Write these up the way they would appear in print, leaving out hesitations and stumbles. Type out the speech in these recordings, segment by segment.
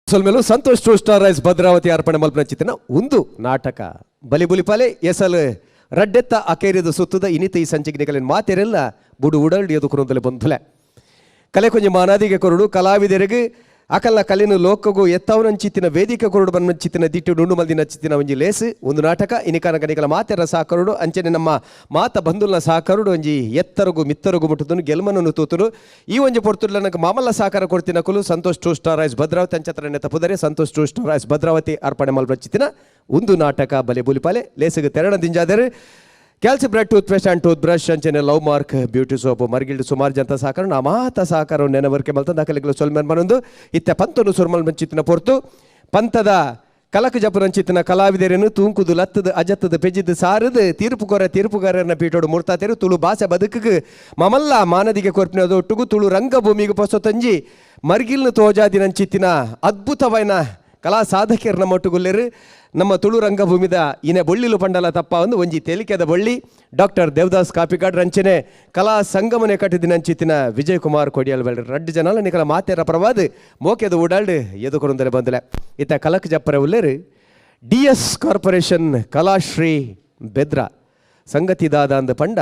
ಸೊಲ್ಮೆಲು Santosh two star rice Bhadravati ಅರ್ಪಣೆ ಮಲ್ಪನ ಚಿತ್ತಿನ ಒಂದು ನಾಟಕ ಬಲಿ ಬುಲಿಪಾಲೆ ಎಸಲ್ ರಡ್ಡೆತ್ತ ಅಕೇರಿದ ಸುತ್ತದ ಇನಿತ ಈ ಸಂಚಿಗೆ ಮಾತೆರೆಲ್ಲ ಬುಡು ಉಡಲ್ಡಿ ಎದು ಕುರುಂದಲೆ ಬಂಧುಲೆ ಕಲೆ ಕೊಂಜಿ ಮಾನಾದಿಗೆ ಕೊರಡು ಕಲಾವಿದರಿಗೆ ಅಕಲ್ನ ಕಲಿನ ಲೋಕಗು ಎತ್ತವನಂಚಿತ್ತಿನ ವೇದಿಕೆ ಕೊರಡು ಬನ್ನಂಚಿತ್ತಿನ ದಿಟ್ಟು ಡುಂಡು ಮಲ್ದಿನ ಚಿತ್ತಿನ ಒಂಜಿ ಲೇಸ್ ಒಂದು ನಾಟಕ ಇನಿಕಾನ ಕನಿಕಲ ಮಾತೆರ ಸಾಕರುಡು ಅಂಚನೆ ನಮ್ಮ ಮಾತ ಬಂಧುಲ್ನ ಸಾಕರುಡು ಒಂಜಿ ಎತ್ತರಗು ಮಿತ್ತರಗು ಮುಟ್ಟುದನು ಗೆಲ್ಮನನ್ನು ತೂತುನು ಈ ಒಂಜಿ ಪೊರ್ತುಡ್ಲ ನಂಗೆ ಮಾಮಲ್ಲ ಸಾಕಾರ ಕೊಡ್ತಿನ ಕುಲು Santosh two star rice Bhadravati ಅಂಚತ್ರನೆ ತಪ್ಪುದರೆ Santosh two star rice Bhadravati ಅರ್ಪಣೆ ಮಲ್ಪಂಚಿತ್ತಿನ ಒಂದು ನಾಟಕ ಬಲೆ ಬುಲಿಪಾಲೆ ಲೇಸಿಗೆ ತೆರಣ ದಿಂಜಾದರೆ ಕ್ಯಾಲ್ಸಿ bread toothpaste and toothbrush ಅಂಚನೆ ಲವ್ ಮಾರ್ಕ್ ಬ್ಯೂಟಿ ಸೋಪ್ ಮರ್ಗಿಲ್ಡ್ ಸುಮಾರು ಜಂತ ಸಹಕಾರ ನಾ ಮಾತ ಸಹಕಾರ ನೆನವರ್ಕೆ ಮಲ್ತ ದಾಖಲೆಗಳು ಸೊಲ್ಮೆನ್ ಮನೊಂದು ಇತ್ತೆ ಪಂತನು ಸುರ್ಮಲ್ ಮಂಚಿತ್ತಿನ ಪೊರ್ತು ಪಂತದ ಕಲಕ ಜಪುರಂಚಿತ್ತಿನ ಕಲಾವಿದರನ್ನು ತೂಂಕುದು ಲತ್ತದು ಅಜತ್ತದು ಪೆಜಿದ್ದು ಸಾರದು ತೀರ್ಪು ಕೊರ ತೀರ್ಪುಗಾರರನ್ನ ಪೀಠೋಡು ಮೂರ್ತಾತೇರು ತುಳು ಭಾಷೆ ಬದುಕಿಗೆ ಮಮಲ್ಲ ಮಾನದಿಗೆ ಕೊರ್ಪಿನದು ಒಟ್ಟುಗು ತುಳು ರಂಗಭೂಮಿಗೆ ಪೊಸತಂಜಿ ಮರ್ಗಿಲ್ನ ತೋಜಾದಿನಂಚಿತ್ತಿನ ಅದ್ಭುತವೈನ ಕಲಾ ಸಾಧಕರನ್ನ ಮೊಟ್ಟುಗುಲ್ಲೇರು ನಮ್ಮ ತುಳು ರಂಗಭೂಮಿದ ಇನೆ ಬೊಳ್ಳಿಲು ಪಂಡಲ ತಪ್ಪ ಒಂದು ಒಂಜಿ ತೇಲಿಕೆದ ಬೊಳ್ಳಿ ಡಾಕ್ಟರ್ ದೇವದಾಸ್ ಕಾಪಿಕಾಡ್ ರಂಚನೆ ಕಲಾ ಸಂಗಮನೆ ಕಟ್ಟಿದಿನಂಚಿತ್ತಿನ ವಿಜಯ್ ಕುಮಾರ್ ಕೊಡಿಯಲ್ ಬೆಳ್ರಿ ರಡ್ಡು ಜನ ನಿಕಲ ಮಾತೆರ ಪ್ರವಾದ ಮೋಕೆದ ಉಡಾಲ್ಡ್ ಎದುಕೊರುಂದಲೆ ಬಂದಲೆ ಇತ್ತ ಕಲಕ್ ಜಪ್ಪರೆ ಉಲ್ಲೇರು D S corporation Kalashree Bedra ಸಂಗತಿ ದಾದ ಅಂದ ಪಂಡ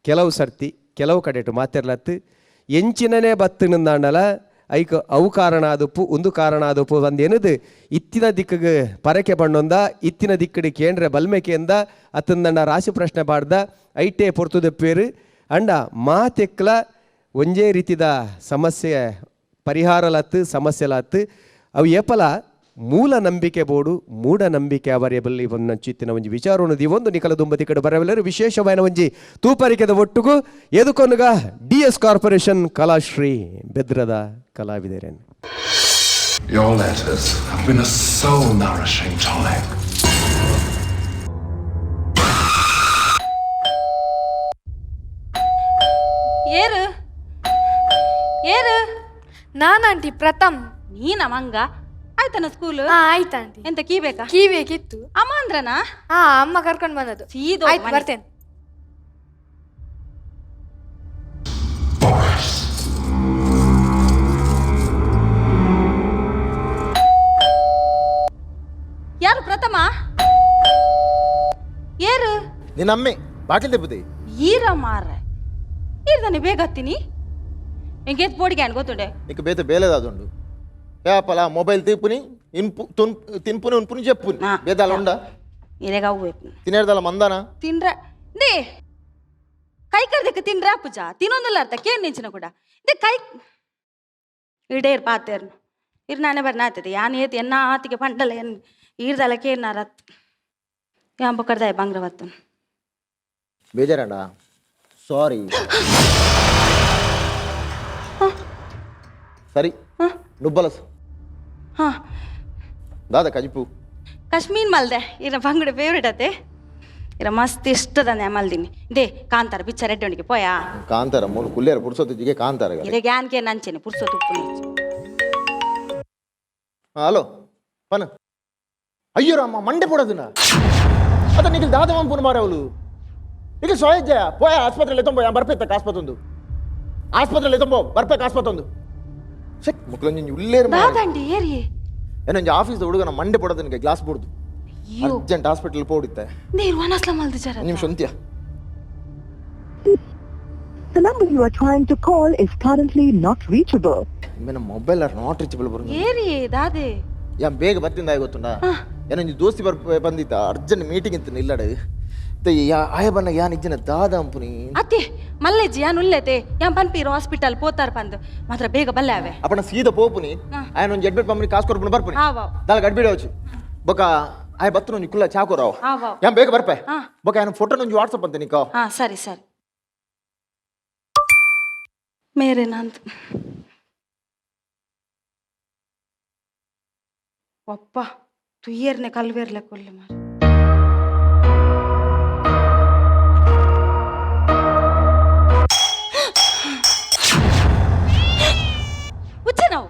ಕೆಲವು ಸರ್ತಿ ಕೆಲವು ಕಡೆಟು ಮಾತೆರ್ಲತ್ತು ಎಂಚಿನನೇ ಬತ್ತಿನಂದಾಂಡಲ ಐಕ್ ಅವು ಕಾರಣ ಆದಪ್ಪು ಒಂದು ಕಾರಣ ಆದಪ್ಪು ಒಂದೇನದು ಇತ್ತಿನ ದಿಕ್ಕಿಗೆ ಪರಕೆ ಬಣ್ಣೊಂದ ಇತ್ತಿನ ದಿಕ್ಕಡಿ ಕೇಂದ್ರ ಬಲ್ಮೆಕೆಂದ ಅತ್ತಂದಂಡ ರಾಶಿ ಪ್ರಶ್ನೆ ಪಾಡ್ದ ಐಟೆ ಪೊರ್ತುದಪ್ಪೇರು ಅಂಡ ಮಾತೆಕ್ಲ ಒಂಜೇ ರೀತಿದ ಸಮಸ್ಯೆ ಪರಿಹಾರಲತ್ತು ಸಮಸ್ಯೆಲತ್ತು ಅವು ಏಪಲ ಮೂಲ ನಂಬಿಕೆ ಬೋಡು ಮೂಢನಂಬಿಕೆ ಅವರೇಬಲ್ಲಿ ಒಂದು ಚಿತ್ತಿನ ಒಂಜಿ ವಿಚಾರವನ್ನು ದಿವೊಂದು ನಿಕಲ ದುಂಬತಿ ಕಡೆ ಬರವೆಲ್ಲರೂ ವಿಶೇಷವಾದ ಒಂಜಿ ತೂಪರಿಕೆದ ಒಟ್ಟುಗು ಎದುಕೊನುಗ ಡಿ ಎಸ್ ಕಾರ್ಪೊರೇಷನ್ ಕಲಾಶ್ರೀ ಬೆದ್ರದ ಕಲಾವಿದರೇನು. Your letters have been a soul nourishing tonic. ಏರು ಏರು. ನಾನ್ ಆಂಟಿ, ಪ್ರಥಮ್. ನೀನ ಮಂಗ? ಆಯ್ತಾನ ಸ್ಕೂಲ್? ಹಾ, ಆಯ್ತು ಆಂಟಿ. ಎಂತ ಕೀ ಬೇಕಾ? ಕೀ ಬೇಕಿತ್ತು. ಅಮ್ಮ ಅಂದ್ರನಾ? ಹಾ, ಅಮ್ಮ ಕರ್ಕೊಂಡು ಬಂದದ್ದು. ಸೀದಾ ಹೋಗು ಆಯ್ತು, ಮನೆಗೆ. ಬರ್ತೇನೆ. Boris. ಯಾರು ಪ್ರಥಮ? ಏರು? ನಿನ್ನಮ್ಮೆ ಬಾಕಿಲ್ ತೆಪ್ಪುದಿ. ಈರ ಮಾರ, ಈರ್ದಾನೆ ಬೇಗ ಹತ್ತೀನಿ ಎಂಗೇತ್ ಬೋಡಿಗೆ ಅನ್ ಗೊತ್ತುಂಡೆ. నీకు బేత బేలేదాదుండు పేపల మొబైల్ తీపుని ఇన్పు తున్ తిన్పుని ఉన్పుని చెప్పుని. ఆ. బేదాల ఉండ. ಇರೇಗ ಅವು. తినేదాల మందానా. ತಿನ್ರ they ಕೈ ಕರ್ದಕ್ಕೆ ತಿನ್ರ ಪೂಜಾ ತಿನ್ನೊಂದಿಲ್ಲ ಅರ್ಥ ಕೇನ್ ನಿಂಚಿನ ಕೂಡ they ಕೈ ಇಡೇರ್ ಪಾತೇರ್ನು ಇರ್ ನಾನೇ ಬರ್ನ ಆತದೆ ಯಾನ್ ಏತ್ ಎನ್ನ ಆತಿಗೆ ಪಂಡಲ ಎನ್ ಈರ್ದಲ ಕೇನ್ ರತ್ ಯಾನ್ ಬೊಕ್ಕಡ್ದಾಯ ಬಂಗ್ರವತ್ತು. ಬೇಜಾರಂಡ, ಸಾರಿ. ಸರಿ, ನುಬ್ಬಲಸ್. ಹಾ. ದಾದ ಕಜಿಪು? ಕಾಶ್ಮೀರ್ ಮಲ್ದೆ. ಇರ ಬಂಗುಡೆ ಫೇವ್ರೇಟ್ ಅತೆ. ಇರ ಮಸ್ತ್ ಇಷ್ಟದ ಮಲ್ದಿನಿ they. Kantara picture ಎಡ್ಡೊಂಡಿಗೆ ಪೋಯಾ? ಕಾಂತಾರ ಮೂರು ಕುಲ್ಲೇರ ಪುರ್ಸೊತ್ತಿಗೆ ಕಾಂತಾರ. ಇರೆ ಗ್ಯಾನ್ಗೆ ನಂಚೇನೆ ಪುರ್ಸೊ ತುಪ್ಪು. ಹಲೋ ಪನ. ಅಯ್ಯೋ ರಾಮ, ಮಂಡೆ ಪಡೋದಿನ ಅದ ನಿಖಿಲ್ ದಾದ ಪುನ ಮಾರವಳು. ನಿಖಿಲ್ ಸೋಯಜ್ಜ ಪೋಯ ಆಸ್ಪತ್ರೆಯಲ್ಲಿ ಎತ್ತೊಂಬೋ. ಬರ್ಪೆತ್ತಕ್ಕ ಆಸ್ಪತ್ರೆ ಆಸ್ಪತ್ರೆಯಲ್ಲಿ ಎತ್ತೊಂಬೋ, ಬರ್ಪೆಕ್ ಆಸ್ಪತ್ರೆ ಒಂದು ಸೆಕ್ ಮುಕ್ಲೊಂಜಿ ಉಲ್ಲೇರು. ದಾದಂಡಿ ಏರಿ? ಏನೊಂಜಿ ಆಫೀಸ್ ಹುಡುಗನ ಮಂಡೆ ಪಡೋದು ನಿನಗೆ ಗ್ಲಾಸ್ ಬೋರ್ದು. ಅಯ್ಯೋ. ಅರ್ಜೆಂಟ್ ಹಾಸ್ಪಿಟಲ್ ಪೋಡಿತ್ತೆ. ನೀರು ವನಸ್ಲ ಮಲ್ದು ಜರ. ಒಂದು ನಿಮಿಷ ಅಂತ್ಯ. The number you are trying to call is currently not reachable. ನಿಮ್ಮ ಮೊಬೈಲ್ are not reachable ಬರೋದು. ಏರಿ ದಾದೆ? ಯಾನ್ ಬೇಗ ಬರ್ತಿಂದ ಗೊತ್ತುಂಡ. ಏನೊಂಜಿ ದೋಸ್ತಿ ಬರ್ ಬಂದಿತ್ತ, ಅರ್ಜೆಂಟ್ ಮೀಟಿಂಗ್ ಇತ್ತು ನಿಲ್ಲಡೆ. ಯಾ ಆಯ ಬನ್ನ ಯಾನ್ ಇಜ್ಜಿನ ದಾದ ಅಂಪುನಿ. ಅತ್ತೆ ಮಲ್ಲೆಜ್ಜಿ ಯಾನ್ ಉಲ್ಲೆತೆ. ಯಾನ್ ಪನ್ಪೀರು ಹಾಸ್ಪಿಟಲ್ ಪೋತಾರ ಪಂದು ಮಾತ್ರ ಬೇಗ ಬಲ್ಲೆ ಅವೆ. ಅಪ್ಪಣ ಸೀದಾ ಪೋಪುನಿ. ಆಯನ ಒಂಜಿ ಅಡ್ಮಿಟ್ ಪಂಪನಿ, ಕಾಸು ಕೊರ್ಪುನಿ, ಬರ್ಪುನಿ. ಆವ್ ಆವ್. ದಾಲ ಅಡ್ಮಿಟ್ ಅವಚಿ ಬೊಕ ಆಯ ಬತ್ತನ ಒಂಜಿ ಕುಲ್ಲ ಚಾ ಕೊರವ. ಆವ್ ಆವ್. ಯಾನ್ ಬೇಗ ಬರ್ಪೆ. ಹಾ. ಬೊಕ ಆಯನ ಫೋಟೋ ಒಂಜಿ ವಾಟ್ಸಪ್ ಅಂತ ನಿಕೋ. ಹಾ, ಸರಿ ಸರಿ. ಮೇರೆ ನಂದು ಅಪ್ಪ ತುಯ್ಯರ್ನೆ ಕಲ್ವೇರ್ಲೆ ಕೊಲ್ಲೆ ಮಾರ. ಉಚ್ಚೆ ನಾವು.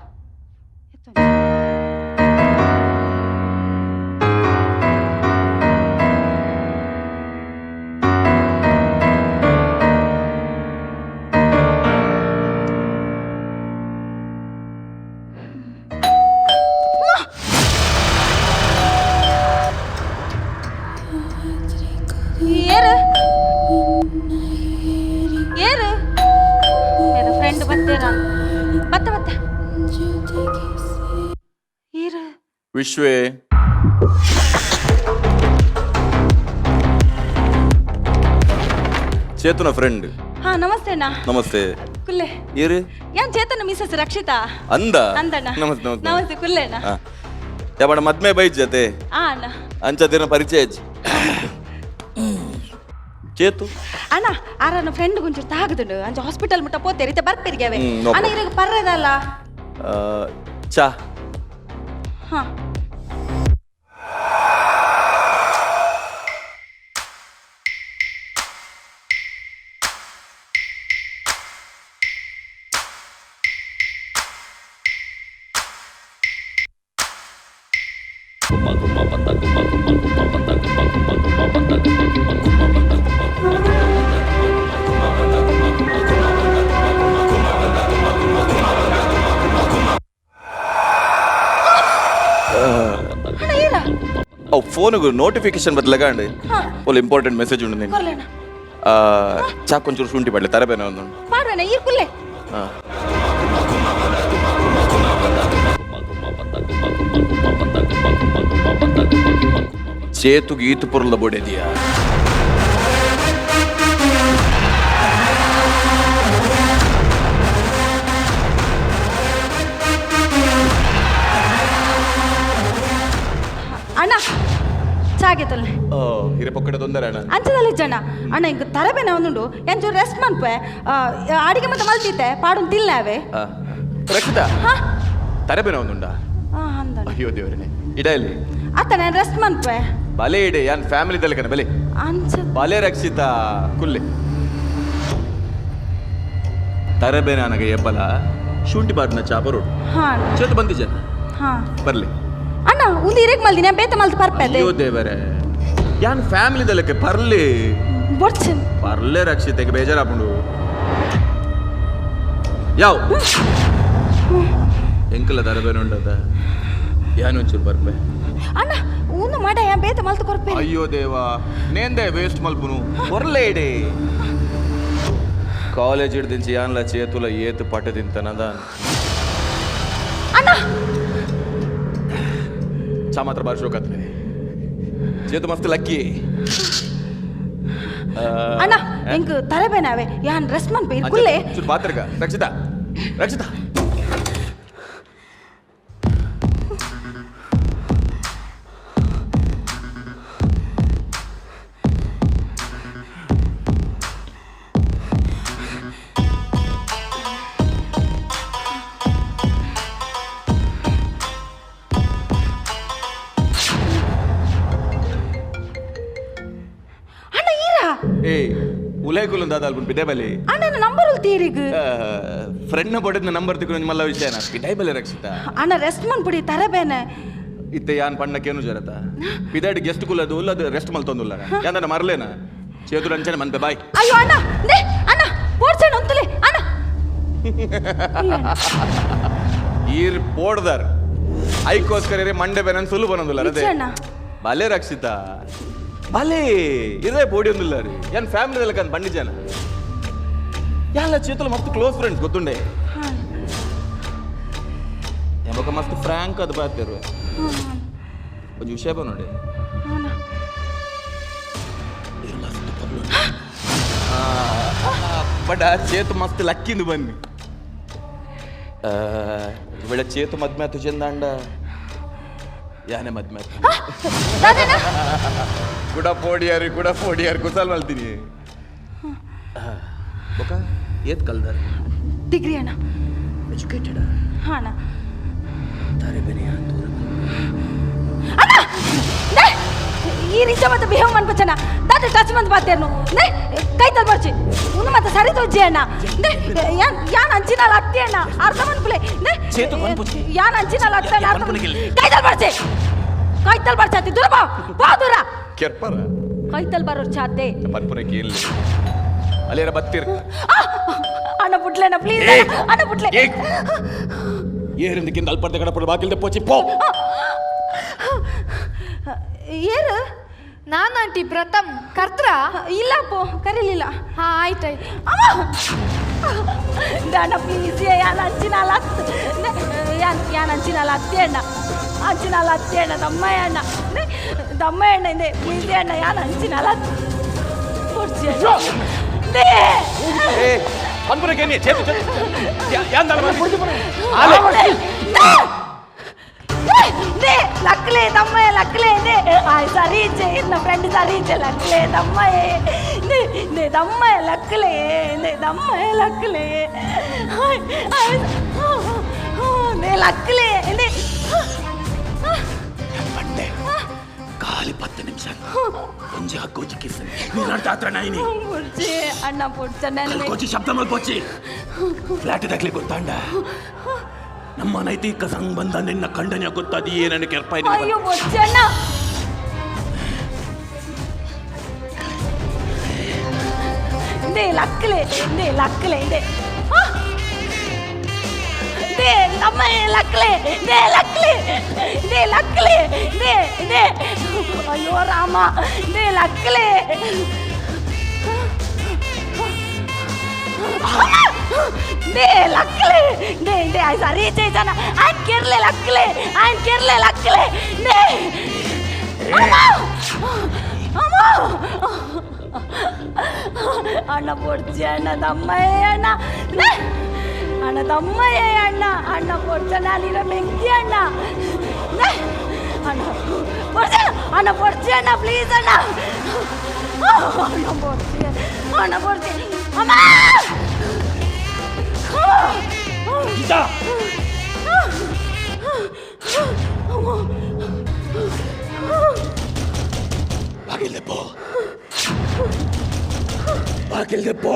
ಬತ್ತ ಬತ್ತ ಈರು ವಿಶ್ವೇ ಚೇತನ ಫ್ರೆಂಡ್. ಹಾ ನಮಸ್ತೆ ಅಣ್ಣ. ನಮಸ್ತೆ. ಕುಲ್ಲೆ. ಏರು? ಯಾನ್ ಚೇತನ ಮಿಸಸ್ ರಕ್ಷಿತಾ. ಅಂದ? ಅಂದಣ್ಣ. ನಮಸ್ತೆ ನಮಸ್ತೆ. ನಮಸ್ತೆ ಕುಲ್ಲೆ ಅಣ್ಣ. ಯಾವಣ ಮದ್ಮೆ ಬೈಜ್ ಜತೆ? ಆ ಅಣ್ಣ. ಅಂಚದಿನ ಪರಿಚಯ ಚೇತು. ಅಣ್ಣ ಆರನ ಫ್ರೆಂಡ್ ಗುಂಚೂರು ತಾಗದುಂಡು ಅಂಚ ಹಾಸ್ಪಿಟಲ್ ಮುಟ್ಟ ಪೋತೇರಿ ಇತ್ತೆ ಬರ್ಪೇರಿಗೆ ಅವೆ. No ಅಣ್ಣ problem. ಇರಗ ಪರ್ರೆದಲ್ಲ. ಚಾ. ಹಾ ಅಣ್ಣ ಈರ. ಅವು ಫೋನ್ಗೆ ನೋಟಿಫಿಕೇಶನ್ ಬದಲಗಾಂಡು full important message ಉಂಡು ನೀನು. ಕೊರ್ಲೆ ಅಣ್ಣ. ಚಾ ಕೊಂಚೂರು ಶುಂಠಿ ಪಡ್ಲೆ ತರಬೇನೆ ಒಂದು. ಪಾಡ್ವಣ್ಣ ಈರ್ ಕುಲ್ಲೆ. ಚೇತು ಗೀತು ಪೊರ್ಲ ಬೋಡೆದಿಯಾ? ಅಣ್ಣ ಚಾಗೆ ತೊಲ್ಲೆ. ಹಿರೇ ಪೊಕ್ಕಡೆ ತೊಂದರೆ ಅಣ್ಣ. ಅಂಚದಲ್ಲಿ ಜನ ಅಣ್ಣ ಇಂಕ ತರಬೇನೆ ಒಂದುಂಡು ಎಂಚೂರು ರೆಸ್ಟ್ ಮನ್ಪೆ ಅಡಿಗೆ ಮತ್ತೆ ಮಲ್ತಿತ್ತೆ ಪಾಡುನ್ ತಿಲ್ಲಾವೆ. ರಕ್ಷಿತಾ. ಹಾ. ತರಬೇನೆ ಒಂದುಂಡ? ಹಾ ಅಂದಣ್ಣ. ಅಯ್ಯೋ ದೇವರೇ ಇಡಲಿ. ಅತ್ತ ನಾನು ರೆಸ್ಟ್ ಮನ್ಪೆ. ಬಲೆ ಇಡೆ ಯಾನ್ ಫ್ಯಾಮಿಲಿ ದಲಕನ ಬಲೆ. ಅಂಚ ಬಲೆ ರಕ್ಷಿತಾ ಕುಲ್ಲೆ ತರಬೇನೆ ಅನಗ ಎಬ್ಬಲ ಶುಂಠಿ ಬಾರ್ನ ಚಾ ಬರೋಡು. ಹಾ ಅಣ್ಣ. ಚೇತು ಬಂದಿಜನ? ಹಾ. ಬರ್ಲಿ. ಅಣ್ಣ ಒಂದು ಇರೇಗ್ ಮಲ್ದಿನ ಬೇತ ಮಲ್ತು ಪರ್ಪೆ. ಅಯ್ಯೋ ದೇವರೇ ಯಾನ್ ಫ್ಯಾಮಿಲಿ ದಲಕ್ಕೆ ಪರ್ಲಿ. ಬೊಡ್ಚನ್. ಪರ್ಲೆ ರಕ್ಷಿತೆಗೆ ಬೇಜಾರಾಪುಂಡು ಯಾವ ಎಂಕಲ ತರಬೇನೆ ಉಂಡದ ಯಾನೊಂಚೂರು ಬರ್ಪೆ. ಅಣ್ಣ ಊನು ಮಾಡ ಯಾ ಬೇತ ಮಲ್ತು ಕೊರ್ಪೆ. ಅಯ್ಯೋ ದೇವಾ ನೇಂದೆ ವೇಸ್ಟ್ ಮಲ್ಪುನು ಹೊರ್ಲೆ ಇಡೆ ಕಾಲೇಜ್ ಹಿಡ್ದಿಂಚಿ ಯಾನ್ಲ ಚೇತುಲ ಏತು ಪಟ ತಿಂತನದ. ಅಣ್ಣ ಚಾ ಮಾತ್ರ ಬಾರಿ ಶೋಕತ್ಲೆ ಚೇತು ಮಸ್ತ್ ಲಕ್ಕಿ. ಅಣ್ಣ ಎಂಕ್ ತರಬೇನಾವೆ ಯಾನ್ ರೆಸ್ಟ್ ಮನ್ಪೆ ಇರ್ ಕುಲ್ಲೆ. ಚೂರು ಪಾತ್ರಕ ರಕ್ಷಿತಾ ರಕ್ಷಿತಾ. ಅಣ್ಣ ಈರಾ. ಏ ಉಲೈ ಕುಲನ್ ದಾದ ಅಲ್ಪುನ್ ಪಿದೆ ಬಲಿ. ಅಣ್ಣ ನಂಬರ್ ತೀರಿಗ್. ಫ್ರೆಂಡ್ನ ಬಡಿದ್ನ ನಂಬರ್ ತಿಕ್ಕೊಂಡು ಮಲ್ಲ ವಿಷಯನ ಪಿದೆ ಬಲಿ ರಕ್ಷಿತಾ. ಅಣ್ಣ ರೆಸ್ಟ್ ಮನ್ಪುಡಿ ತರಬೇನೆ. ಇತ್ತೆ ಯಾನ್ ಪಣ್ಣಕ್ಕೇನು ಜರತ ಪಿದಾಡಿ ಗೆಸ್ಟ್ ಕುಲದು ಉಲ್ಲದು ರೆಸ್ಟ್ ಮಲ್ತೊಂದುಲ್ಲ ಯಾನ್ ಮರ್ಲೇನ ಚೇತುರು ಅಂಚನೆ ಮನ್ಪೆ ಬಾಯ್. ಅಯ್ಯೋ ಅಣ್ಣ ನೇ ಅಣ್ಣ ಪೋಡ್ಸಣ್ಣ ಒಂತಲೆ ಅಣ್ಣ. ಈರ್ ಪೋಡ್ದಾರ್ ಐಕೋಸ್ಕರ ಮಂಡೆ ಬೆನನ್ ಸುಲು ಬನೊಂದುಲ್ಲ ಅದೇ. ನಿಜ ಅಣ್ಣ. ಬಲೆ ರಕ್ಷಿತಾ ಬಲೆ ಇರೇ ಪೋಡಿ ಒಂದುಲ್ಲ ರೀ ಯಾನ್ ಫ್ಯಾಮಿಲಿ ಕಂದ್ ಬಂಡಿ ಜನ ಯಾಲ ಚೇತುಲ ಮಸ್ತ್ ಕ್ಲೋಸ್ ಫ್ರೆಂಡ್ಸ್ ಗೊತ್ತುಂಡೆ ಯಾವಾಗ ಮಸ್ತ್ ಫ್ರಾಂಕ್ ಅದು ಬಾತಿರು ಒಂಜಿ ವಿಷಯ ನೋಡಿ. ಬಟ್ ಆ ಚೇತು ಮಸ್ತ್ ಲಕ್ಕಿಂದು ಬನ್ನಿ ಇವಳ ಚೇತು ಮದ್ಮೆ ಆತು ಚೆಂದಾಂಡ ಯಾನೆ ಮದ್ಮೆ ಆತು ಕುಡ ಪೋಡಿಯಾರಿ ಕುಡ ಪೋಡಿಯಾರಿ ಕುಸಾಲ್ ಮಲ್ತೀನಿ ಬೊಕ ಏತ್ ಕಲ್ದಾರ? ಡಿಗ್ರಿ ಅಣ್ಣ. ಎಜುಕೇಟೆಡ್? ಹಾ ಅಣ್ಣ. ತಾರೆ ಬೆನೆ ಅಣ್ಣ ನೇ ಈ ರೀಚ ಮತ್ತೆ ಬಿಹೇವ್ ಮನ್ಪಚನ ದಾದ ಟಚ್ ಮಂತ್ ಬಾತೇರ್ನು ನೇ ಕೈ ತಲ್ ಬರ್ಚಿ ಉನ್ನು ಮತ್ತೆ ಸರಿ ತೋಜಿ ಅಣ್ಣ ನೇ ಯಾನ್ ಯಾನ್ ಅಂಚಿನಾಲ ಅತ್ತಿ ಅಣ್ಣ ಅರ್ಥ ಮನ್ಪುಲೆ ನೇ ಚೇತು ಮನ್ಪುಚಿ. ಯಾನ್ ಅಂಚಿನಾಲ ಅತ್ತಿ ಅಣ್ಣ ಅರ್ಥ ಮನ್ಪುನಿಗಿಲ್ಲ. ಕೈ ತಲ್ ಬರ್ಚಿ ಕೈ ತಲ್ ಬರ್ಚಿ ಅತ್ತಿ ದೂರ ಬಾ ಬಾ ದೂರ ಕೆರ್ಪರ ಕೈ ತಲ್ ಬರೋರ್ ಚಾತೆ ಪನ್ಪುನಕ್ಕೆ ಇಲ್ಲ ಅಲ್ಲೇರ ಬತ್ತೀರ್. ಅಣ್ಣ ಬುಡ್ಲೆಣ್ಣ ಪ್ಲೀಸ್ ಅಣ್ಣ ಬುಡ್ಲೆ. ಏರಿಂದ ಅಲ್ಪರ್ದೆ ಕಡಪಡ ಬಾಕಿಲ್ದೆ ಪೋಚಿ ಪೋ. ಏರು? ನಾನು ಆಂಟಿ ಪ್ರಥಮ್ ಕರ್ತ್ರ. ಇಲ್ಲ ಪೋ ಕರೀಲಿಲ್ಲ. ಹಾ ಆಯ್ತಾಯ್ತು. ಅಮ್ಮ. ದಾನ ಪ್ಲೀಸ್ ಯಾನ್ ಅಂಚಿನಾಲ ಯಾನ್ ಯಾನ್ ಅಂಚಿನಾಲ ಅತ್ತೆ ಅಣ್ಣ ಅಂಚಿನಾಲ ಅತ್ತೆ ಅಣ್ಣ ದಮ್ಮಯ್ಯ ಅಣ್ಣ ದಮ್ಮಯ್ಯ ಅಣ್ಣ ಇಂದೆ ಪ್ಲೀಸ್ ಅಣ್ಣ ಯಾನ್ ಅಂಚಿನಾಲ ಪೊರ್ಚಿ they ಏ ಪನ್ಪುನಕ್ಕೆ ಚೇತು ಯಾನ್ ದಾಲ they ಲಕ್ಲೆ ದಮ್ಮಯ್ಯ ಲಕ್ಲೆ they ಆಯ್ ಸರಿ ಇಚ್ಚೆ ಇನ್ನ ಫ್ರೆಂಡ್ ಸರಿ ಇಚ್ಚೆ ಲಕ್ಲೆ ದಮ್ಮಯ್ಯ ನೇ ನೇ ದಮ್ಮಯ್ಯ ಲಕ್ಲೆ ನೇ ದಮ್ಮಯ್ಯ ಲಕ್ಲೆ ಆಯ್ ಆಯ್ ನೇ ಲಕ್ಲೆ ನೇ ಪಂಡೆ ಖಾಲಿ 10 ನಿಮಿಷ ಒಂಜಿ ಹಕ್ಕೋಜಿ ಕಿಸ್ ನೀರಾಡ್ತಾ ಹತ್ರ ನಾಯಿನಿ ಪುಡ್ಚಿ ಅಣ್ಣ ಪುಡ್ಚ ನನ್ನ ಕೋಚಿ ಶಬ್ದ ಮಲ್ಪೋಚಿ ಫ್ಲಾಟ್ ದಕ್ಲಿ ಗೊತ್ತಾಂಡ ನಮ್ಮ ನೈತಿಕ ಸಂಬಂಧ ನಿನ್ನ ಖಂಡನೆ ಗೊತ್ತಾದ ಏನನ್ನು ಕೆರ್ಪ ಅಯ್ಯೋ ಪುಡ್ಚಿ ಅಣ್ಣ ನೇ ಲಕ್ಲೆ ನೇ ಲಕ್ಲೆ ನೇ they ನಮ್ಮ ಲಕ್ಲೆ they ಲಕ್ಲೆ they ಲಕ್ಲೆ they they ಅಯ್ಯೋ Rama they ಲಕ್ಲೆ they ಲಕ್ಲೆ they they ಆಯ್ ಸರಿ ಜನ ಆಯ್ನ್ ಕೆರ್ಲೆ ಲಕ್ಲೆ ಆಯ್ನ್ ಕೆರ್ಲೆ ಲಕ್ಲೆ they ಅಮ್ಮ ಅಮ್ಮ ಅಣ್ಣ ಪೊಡ್ಚಿ ಅಣ್ಣ ತಮ್ಮಯ್ಯ ಅಣ್ಣ ಅಣ್ಣ ತಮ್ಮಯ್ಯ ಅಣ್ಣ ಅಣ್ಣ ಪೊಡ್ಚ ನಾನಿರ ಮೆಂಕಿ ಅಣ್ಣ ಅಣ್ಣ ಪೊಡ್ಚ ಅಣ್ಣ ಪೊಡ್ಚಿ ಅಣ್ಣ ಪ್ಲೀಸ್ ಅಣ್ಣ ಅಣ್ಣ ಪೊಡ್ಚಿ ಅಣ್ಣ ಪೊಡ್ಚಿ ಅಮ್ಮ ಬಾಗಿಲ್ದೆ ಪೋ ಬಾಗಿಲ್ದೆ ಪೋ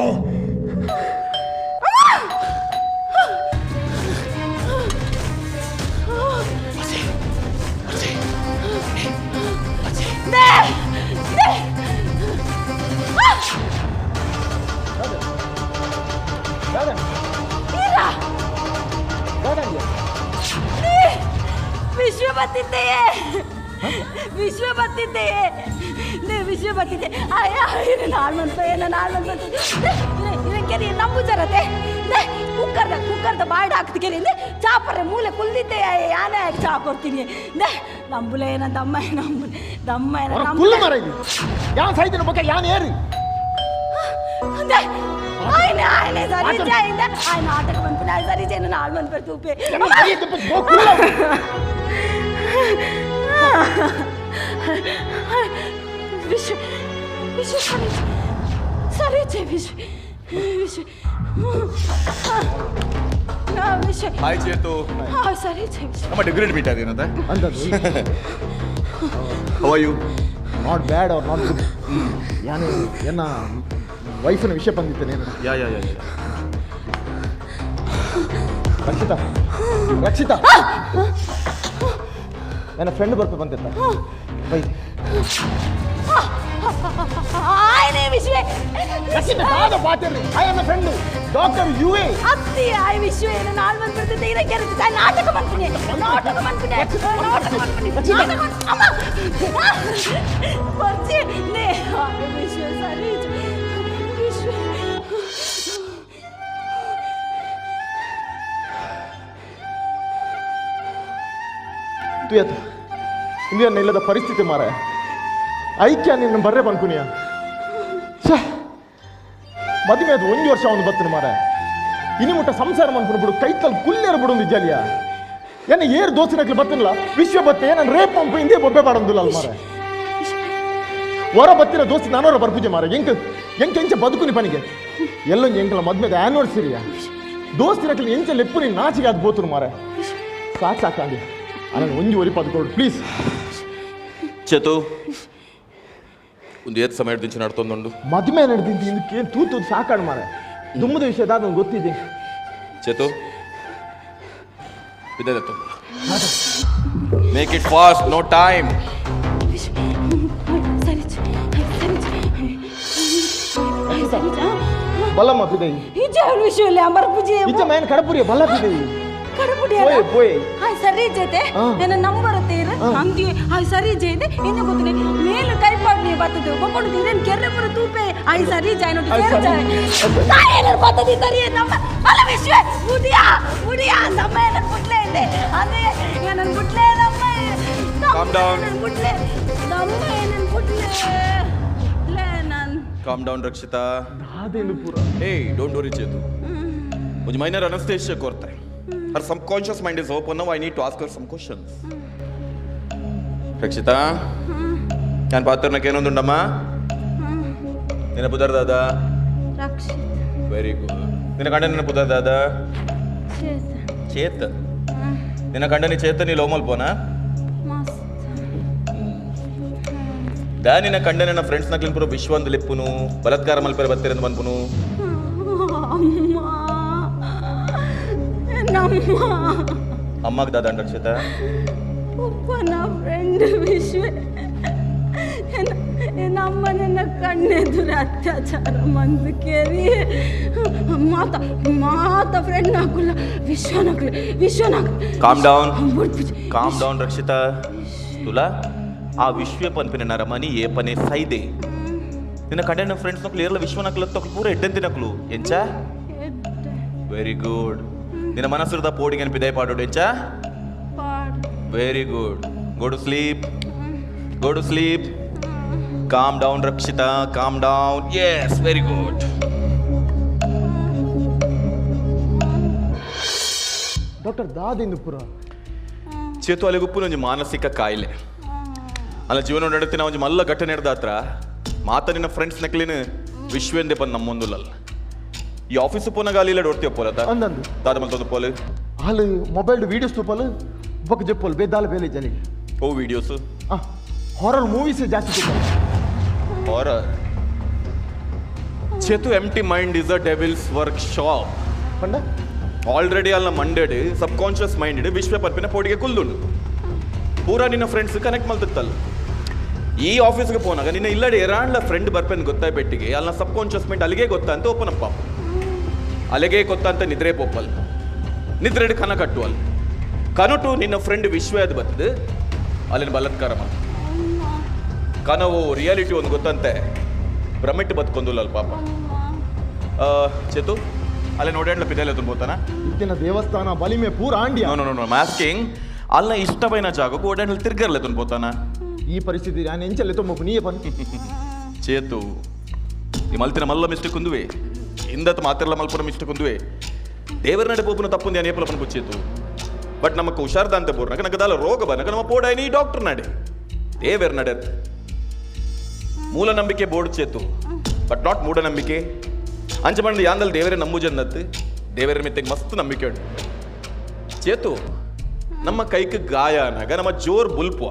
ಬಸ್ಸಿ ಬಸ್ಸಿ ಬಸ್ಸಿ they they ಇರ ವಿಶ್ವ ಬತ್ತಿದ್ದೆಯೇ ವಿಶ್ವ ಬತ್ತಿದ್ದೆಯೇ ನೇ ವಿಶ್ವ ಬತ್ತಿದ್ದೆ ಅಯ್ಯ ನಾನು ಮನ್ಪ ಏನ ನಾನು ಮನ್ಪ ಇದಕ್ಕೆ ನಂಬು ಜರತೆ ನೇ ಕುಕ್ಕರ್ದ ಕುಕ್ಕರ್ದ ಬಾಯ್ಡ್ ಹಾಕ್ತಿಗೆ ಚಾಪರ್ರೆ ಮೂಲೆ ಕುಲ್ದಿದ್ದೆ ಯಾನೇ ಹಾಕಿ ಚಾ ಕೊಡ್ತೀನಿ ನೇ ನಂಬುಲೆ ಏನ ದಮ್ಮ ನಂಬುಲೆ ದಮ್ಮ ಏನ ಕುಲ್ಲು ಮರ ಇದು ಯಾನ್ ಸಾಯ್ತಿನ ಬೊಕ್ಕ ಯಾನ್ ಏರು ఆయన ఆయన ಸರಿ ಜೈಂದ ఆయన ಆಟಕ್ಕೆ ಬಂದ್ಬಿಟ್ಟು ఆయన ಸರಿ ಜೈನ ನಾಳು ಬಂದ್ಬಿಟ್ಟು ತೂಪೆ ವಿಶ್ವ ವಿಶ್ವ ಸರಿ ಸರಿ ಜೈ ವಿಶ್ವ ವಿಶ್ವ ವಿಶ್ವ ಹಾಯ್ ಚೇತು ಹಾಂ ಸರಿ ಜೈ ವಿಶ್ವ ನಮ್ಮ ಡಿಗ್ರಿ ಮೀಟ್ ಆದೇನಂತ ಅಂತದ್ದು how are you not bad or not good ಯಾನು ಎನ್ನ ವೈಫಿನ ವಿಷಯ ಬಂದಿತ್ತೇನೆ ಯಾ ಯಾ ಯಾ ರಕ್ಷಿತಾ ರಕ್ಷಿತಾ ನನ್ನ ಫ್ರೆಂಡ್ ಬರ್ಪೆ ಬಂದಿತ್ತ ಬೈ ఆయనే ವಿಶ್ವ ರಕ್ಷಿತಾ ಕಾದ ಪಾತಿರ್ರಿ I am friend doctor U A ಅತ್ತಿ ಆಯ್ ವಿಶ್ವ ಏನು ನಾಳು ಬಂದ್ಬಿಡ್ತಿದ್ದೆ ಇದಕ್ಕೆ ಇರುತ್ತೆ ನಾಟಕ ಮಾಡ್ತೀನಿ ನಾಟಕ ಮಾಡ್ತೀನಿ ನಾಟಕ ಮಾಡ್ತೀನಿ ನಾಟಕ ಅಮ್ಮ ಬರ್ಜಿ ನೇ ವಿಶ್ವ ಸರಿ ವಿಶ್ವ ತುಯತ್ ಇಂದಿನ ಇಲ್ಲದ ಪರಿಸ್ಥಿತಿ ಮಾರ ಐಕ್ಯ ನಿನ್ನ ಬರ್ರೆ ಬನ್ಕುನಿಯ ಛೇ ಮದುವೆ ಅದು ಒಂದು ವರ್ಷ ಅವನು ಬತ್ತನ ಮಾರ ಇನಿ ಮುಟ್ಟ ಸಂಸಾರ ಮನ್ಕೊಂಡು ಬಿಡು ಕೈತಲ್ ಕುಲ್ಲೇರು ಬಿಡು ನಿಜಾಲಿಯ ಏನ ಏರ್ ದೋಸಿನಕ್ಲಿ ಬತ್ತನಲ್ಲ ವಿಶ್ವ ಬತ್ತೆ ನಾನು ರೇಪ್ ಪಂಪ್ ಹಿಂದೆ ಬೊಬ್ಬೆ ಬಾಡೊಂದಿಲ್ಲ ಅಲ್ಲ ಮಾರ ಹೊರ ಬತ್ತಿನ ದೋಸ್ತಿ ನಾನೋರ ಬರ್ಪೂಜೆ ಮಾರ ಎಂಕ್ ಎಂಕ್ ಎಂಚ ಬದುಕುನಿ ಪನಿಗೆ ಎಲ್ಲೊಂದು ಎಂಕಲ ಮದ್ಮೆದ ಆನಿವರ್ಸರಿಯ ದೋಸ್ತಿನಕ್ಲಿ ಎಂಚ ಲೆಪ್ಪು ನೀನು ನಾಚಿಗೆ ಅದು ಬೋತನು ಮಾರ ಸಾಕು ಸಾಕಾಗಿ ನಾನು ಒಂಜಿ ಒರಿ ಪದ್ಕೊಡು ಪ್ಲೀಸ್ ಚೇತು ಒಂದು ಏತ್ ಸಮಯ ದಿಂಚು ನಡ್ತೊಂದುಂಡು ಮದುವೆ ನಡೆದಿದ್ದು ಇದಕ್ಕೆ ತೂತು ಸಾಕಾಡು ಮಾರ ದುಮ್ಮದ ವಿಷಯ ದಾದ ಗೊತ್ತಿದೆ Chethu ಬಿದ್ದದತ್ತು make it fast no time ಸರಿ ಸರಿ ಸರಿ ಬಲ್ಲಮ್ಮ ಪಿದೈ ವಿಶ್ವ ಅಮರ್ ಪೂಜೆ ಇಜ್ಜ ಮೇನ್ ಕಡಪುರಿಯ ಬಲ್ಲ ಪಿದೈ ಕಡಪುಡಿಯ ಹಾಯ್ ಸರಿ ಜೇತೆ ನನ್ನ ನಂಬರ್ ತೀರ ಅಂದಿ ಹಾಯ್ ಸರಿ ಜೇದೆ ಇನ್ನು ಗೊತ್ತನೆ ಮೇಲು ಕೈ ಪಾಡ್ನಿ ಬತ್ತದು ಬೊಕೊಂಡು ಇದೇನ್ ಕೆರ್ರೆ ಪುರ ತೂಪೆ ಆಯ್ ಸರಿ ಜಾಯ್ ನೋಡಿ ಕೆರ್ರೆ ಜಾಯ್ ತಾಯೇನರ್ ಬತ್ತದಿ ಸರಿ ನಮ್ಮ ಅಲ್ಲ ವಿಶ್ವ ಮುಡಿಯಾ ಮುಡಿಯಾ ನಮ್ಮ ಏನರ್ ಬುಟ್ಲೆ ಇದೆ ಅದೇ ಏನನ್ ಬುಟ್ಲೆ ನಮ್ಮ ಕಾಮ್ ಡೌನ್ ಬುಟ್ಲೆ ನಮ್ಮ ಏನನ್ ಬುಟ್ಲೆ ಲೇ ನನ್ ಕಾಮ್ ಡೌನ್ ರಕ್ಷಿತಾ ದಾದೇನು ಪೂರ ಏಯ್ don't worry Chethu ಒಂಜಿ ಮೈನರ್ ಅನಸ್ತೇಷಿಯಾ ಕೊರ್ತೆ. Her subconscious mind is open now. I need to ask her some questions. Rakshita, ನಾನು ಪಾತ್ರನಕ್ಕೆ ಏನೊಂದುಂಡಮ್ಮ? ನಿನ್ನ ಪುದರ್ ದಾದ? ರಕ್ಷಿತ್. Very good. ನಿನ್ನ ಗಂಡ ನಿನ್ನ ಪುದರ್ ದಾದ? ಚೇತನ್. ನಿನ್ನ ಗಂಡನಿ ಚೇತನ್ ನೀ ಲೋಮಲ್ ಪೋನಾ? ದಾ ನಿನ್ನ ಕಂಡ ನನ್ನ ಫ್ರೆಂಡ್ಸ್ ನಕ್ಲಿನ್ ಪೂರ ವಿಶ್ವಂದು ಲಿಪ್ಪುನು ಬಲಾತ್ಕಾರ ಮಲ್ಪೆರ ಬತ್ತಿರಂದು ಮನ್ಪುನು. ಅಮ್ಮಗ್ ದಾದ ರಕ್ಷಿತಾ? ಒಬ್ಬನ ಫ್ರೆಂಡ್ ವಿಶ್ವ ನಮ್ಮನೆಲ್ಲ ಕಣ್ಣೆದುರು ಅತ್ಯಾಚಾರ ಮಂದು ಕೇರಿ ಮಾತ ಮಾತ friend ನಾಕುಲ್ಲ ವಿಶ್ವನಾಕುಲ ವಿಶ್ವನಾಕ. Calm down calm down Rakshita. ತುಲಾ ಆ ವಿಶ್ವ ಪನ್ಪಿನ ನರಮನಿ ಏಪನೆ ಸೈದೆ ನಿನ್ನ ಕಂಡ ಫ್ರೆಂಡ್ಸ್ ನಕ್ಲು ಏರ್ಲ ವಿಶ್ವನಕ್ಲು ತೊಕ್ಲು ಪೂರ ಎಡ್ಡೆಂತಿನಕ್ಲು ಎಂಚ? Very good. ನಿನ್ನ ಮನಸ್ಸುದ ಪೋಡಿಗೆ ಅನ್ಪಿದೆ ಪಾಡೋಡು ಎಂಚ? Very good. Go to sleep, go to sleep. Calm down Rakshita, calm down. Yes, very good. Doctor ದಾದೇನು ಪೂರ ಚೇತು ಅಲೆಗುಪ್ಪು ಒಂಜಿ ಮಾನಸಿಕ ಕಾಯಿಲೆ ಅಲ್ಲ ಜೀವನ ನಡತಿನ ಒಂಜಿ ಮಲ್ಲ ಘಟನೆ ಹಿಡ್ದ ಹತ್ರ ಮಾತ ನಿನ್ನ ಫ್ರೆಂಡ್ಸ್ ನಕ್ಲಿನ ವಿಶ್ವೆಂದೆ ಬಂದು ನಮ್ಮೊಂದುಲಲ್ಲ. ಈ ಆಫೀಸ್ ಪೋನಾಗ ಅಲ್ಲಿ ಇಲ್ಲ ಡೋರ್ತಿಯ ಪೋಲತ ಅಂದಂದು ದಾದ ಮಲ್ತೊಂದು ಪೋಲು ಅಲ್ಲಿ ಮೊಬೈಲ್ ವೀಡಿಯೋಸ್ ತೂಪಲು ಬೊಕ್ಕ ಜೆಪ್ಪೋಲು ಬೇದಾಲ ಬೇಲೆ ಜಲಿ ಓ ವೀಡಿಯೋಸ್ ಹಾರರ್ ಮೂವೀಸ್ ಜಾಸ್ತಿ ತೂಪಲು. Horror Chethu, empty mind is a devil's workshop. ಪಂಡ ಆಲ್ರೆಡಿ ಅಲ್ಲ ಮಂಡೆಡ್ ಸಬ್ ಕಾನ್ಷಿಯಸ್ ಮೈಂಡೆಡ್ ವಿಶ್ವ ಪರ್ಪಿನ ಪೋಡಿಗೆ ಕುಲ್ದುಂಡು ಪೂರಾ ನಿನ್ನ ಫ್ರೆಂಡ್ಸ್ ಕನೆಕ್ಟ್ ಮಲ್ತಿತ್ತಲ್ಲ. ಈ ಆಫೀಸ್ಗೆ ಪೋನಾಗ ನಿನ್ನ ಇಲ್ಲಡೆ ಎರಾಂಡ್ಲ ಫ್ರೆಂಡ್ ಬರ್ಪೆನ್ ಗೊತ್ತಾಯ್ ಪೆಟ್ಟಿಗೆ ಅಲ್ಲ ಸಬ್ ಕಾನ್ಷಿಯಸ್ ಮೈಂಡ್ ಅಲ್ಲಿಗೆ ಗೊತ್ತಾ ಅಂತ ಓಪನ್ ಅಪ್ ಪಾಪ ಅಲ್ಲಿಗೆ ಗೊತ್ತಾ ಅಂತ ನಿದ್ರೆ ಪೋಪಲ್ ನಿದ್ರೆ ಕನ ಕಟ್ಟುವಲ್ ಕನಟು ನಿನ್ನ ಫ್ರೆಂಡ್ ವಿಶ್ವ ಅದು ಬರ್ತದೆ ಅಲ್ಲಿನ ಬಲಾತ್ಕಾರ ಮಾಡ ಕನವು ರಿಯಾಲಿಟಿ ಒಂದು ಗೊತ್ತಂತೆ ಭ್ರಮಿಟ್ಟು ಬತ್ಕೊಂದುಲ್ಲ ಪಾಪ. ಚೇತು ಅಲ್ಲೇ ನೋಡಾಡ್ಲ ಪಿದೆಲ್ಲ ತುಂಬೋತಾನ ಇತ್ತಿನ ದೇವಸ್ಥಾನ ಬಲಿಮೆ ಪೂರ ಆಂಡಿಯ. ನೋ ನೋ ನೋ ಮಾಸ್ಕಿಂಗ್ ಅಲ್ಲ ಇಷ್ಟಪೈನ ಜಾಗಕ್ಕೆ ಓಡಾಡ್ಲಿ ತಿರ್ಗರ್ಲೆ ತುಂಬೋತಾನ. ಈ ಪರಿಸ್ಥಿತಿ ನಾನು ಎಂಚಲ್ಲೆ ತುಂಬು ನೀಯೇ ಪನ್ ಚೇತು ಈ ಮಲ್ತಿನ ಮಲ್ಲ ಮಿಸ್ಟೇಕ್ ఉంದುವೆ ಇಂದತ್ ಮಾತಿರ್ಲ ಮಲ್ಪುರ ಮಿಸ್ಟೇಕ್ ఉంದುವೆ ದೇವರ ನಡೆ ಪೋಪುನ ತಪ್ಪುಂದು ಏಪಲ ಪನ್ಪು ಚೇತು. ಬಟ್ ನಮಕ್ ಹುಷಾರ್ದಂತೆ ಬೋರ್ನಕ ನಗದಾಲ ರೋಗ ಬನಕ ನಮ್ಮ ಪೋಡಾಯ್ನಿ ಡಾಕ್ಟರ್ ನಡೆ ದೇವರ ನಡೆ ಮೂಲ ನಂಬಿಕೆ ಬೋರ್ಡ್ ಚೇತು ಬಟ್ not ಮೂಢನಂಬಿಕೆ. ಅಂಚ ಬಂದು ಯಾಂದಲ್ಲಿ ದೇವರೇ ನಂಬು ಜನ್ನತ್ತು ದೇವರ ಮಿತ್ತಿಗೆ ಮಸ್ತ್ ನಂಬಿಕೆ ಉಂಟು ಚೇತು. ನಮ್ಮ ಕೈಕ್ ಗಾಯ ಅನ್ನಾಗ ನಮ್ಮ ಜೋರ್ ಬುಲ್ಪುವ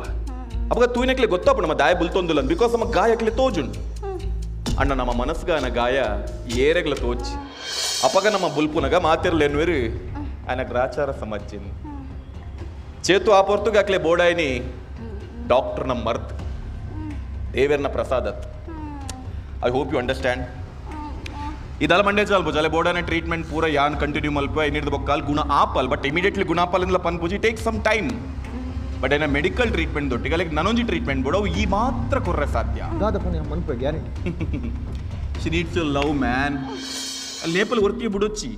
ಅವಾಗ ತೂಯಿನಕ್ಲೆ ಗೊತ್ತಪ್ಪ ನಮ್ಮ ದಾಯ ಬುಲ್ತೊಂದಿಲ್ಲ because ನಮ್ಮ ಗಾಯಕ್ಲೆ ತೋಜುಂಡು ಅಣ್ಣ. ನಮ್ಮ ಮನಸ್ಗಾನ ಗಾಯ ಏರೆಗ್ಲ ತೋಚಿ ಅಪಗ ನಮ್ಮ ಬುಲ್ಪುನಗ ಮಾತಿರ್ಲೇನ್ವೇರು ఆయన ಗ್ರಾಚಾರ ಸಮಜ್ಜಿನ್ ಚೇತು ಆ ಪೊರ್ತುಗೆ ಅಕ್ಲೆ ಬೋಡಾಯ್ನಿ ಡಾಕ್ಟರ್ ನಮ್ಮ ಮರ್ತ್ ದೇವೇರ್ನ ಪ್ರಸಾದತ್. I hope you understand. ಇದೆಲ್ಲ ಮಂಡೇ ಚಾಲ್ಬೋದು ಅಲ್ಲೇ ಬೋಡಾನೆ ಟ್ರೀಟ್ಮೆಂಟ್ ಪೂರ ಯಾನ್ ಕಂಟಿನ್ಯೂ ಮಲ್ಪ ಇನ್ನಿಡ್ದು ಬೊಕ್ಕಾಲ್ ಗುಣ ಆಪಲ್ ಬಟ್ ಇಮಿಡಿಯೇಟ್ಲಿ ಗುಣ ಆಪಲ್ ಇಂದಲ ಪನ್ಪೂಜಿ ಟೇಕ್ ಸಮ್ ಟೈಮ್. ಬಟ್ ಏನ ಮೆಡಿಕಲ್ ಟ್ರೀಟ್ಮೆಂಟ್ ದೊಟ್ಟಿಗೆ ಲೈಕ್ ನನೊಂಜಿ ಟ್ರೀಟ್ಮೆಂಟ್ ಬೋಡವು ಈ ಮಾತ್ರ ಕೊರ್ರೆ ಸಾಧ್ಯ. ದಾದಪ್ಪ ನಿಮ್ಮ ಮನ್ಪೆ guarantee. She needs you love man. ಅಲ್ಲಿ ನೇಪಲ್ ಒರ್ತಿ ಬುಡೊಚ್ಚಿ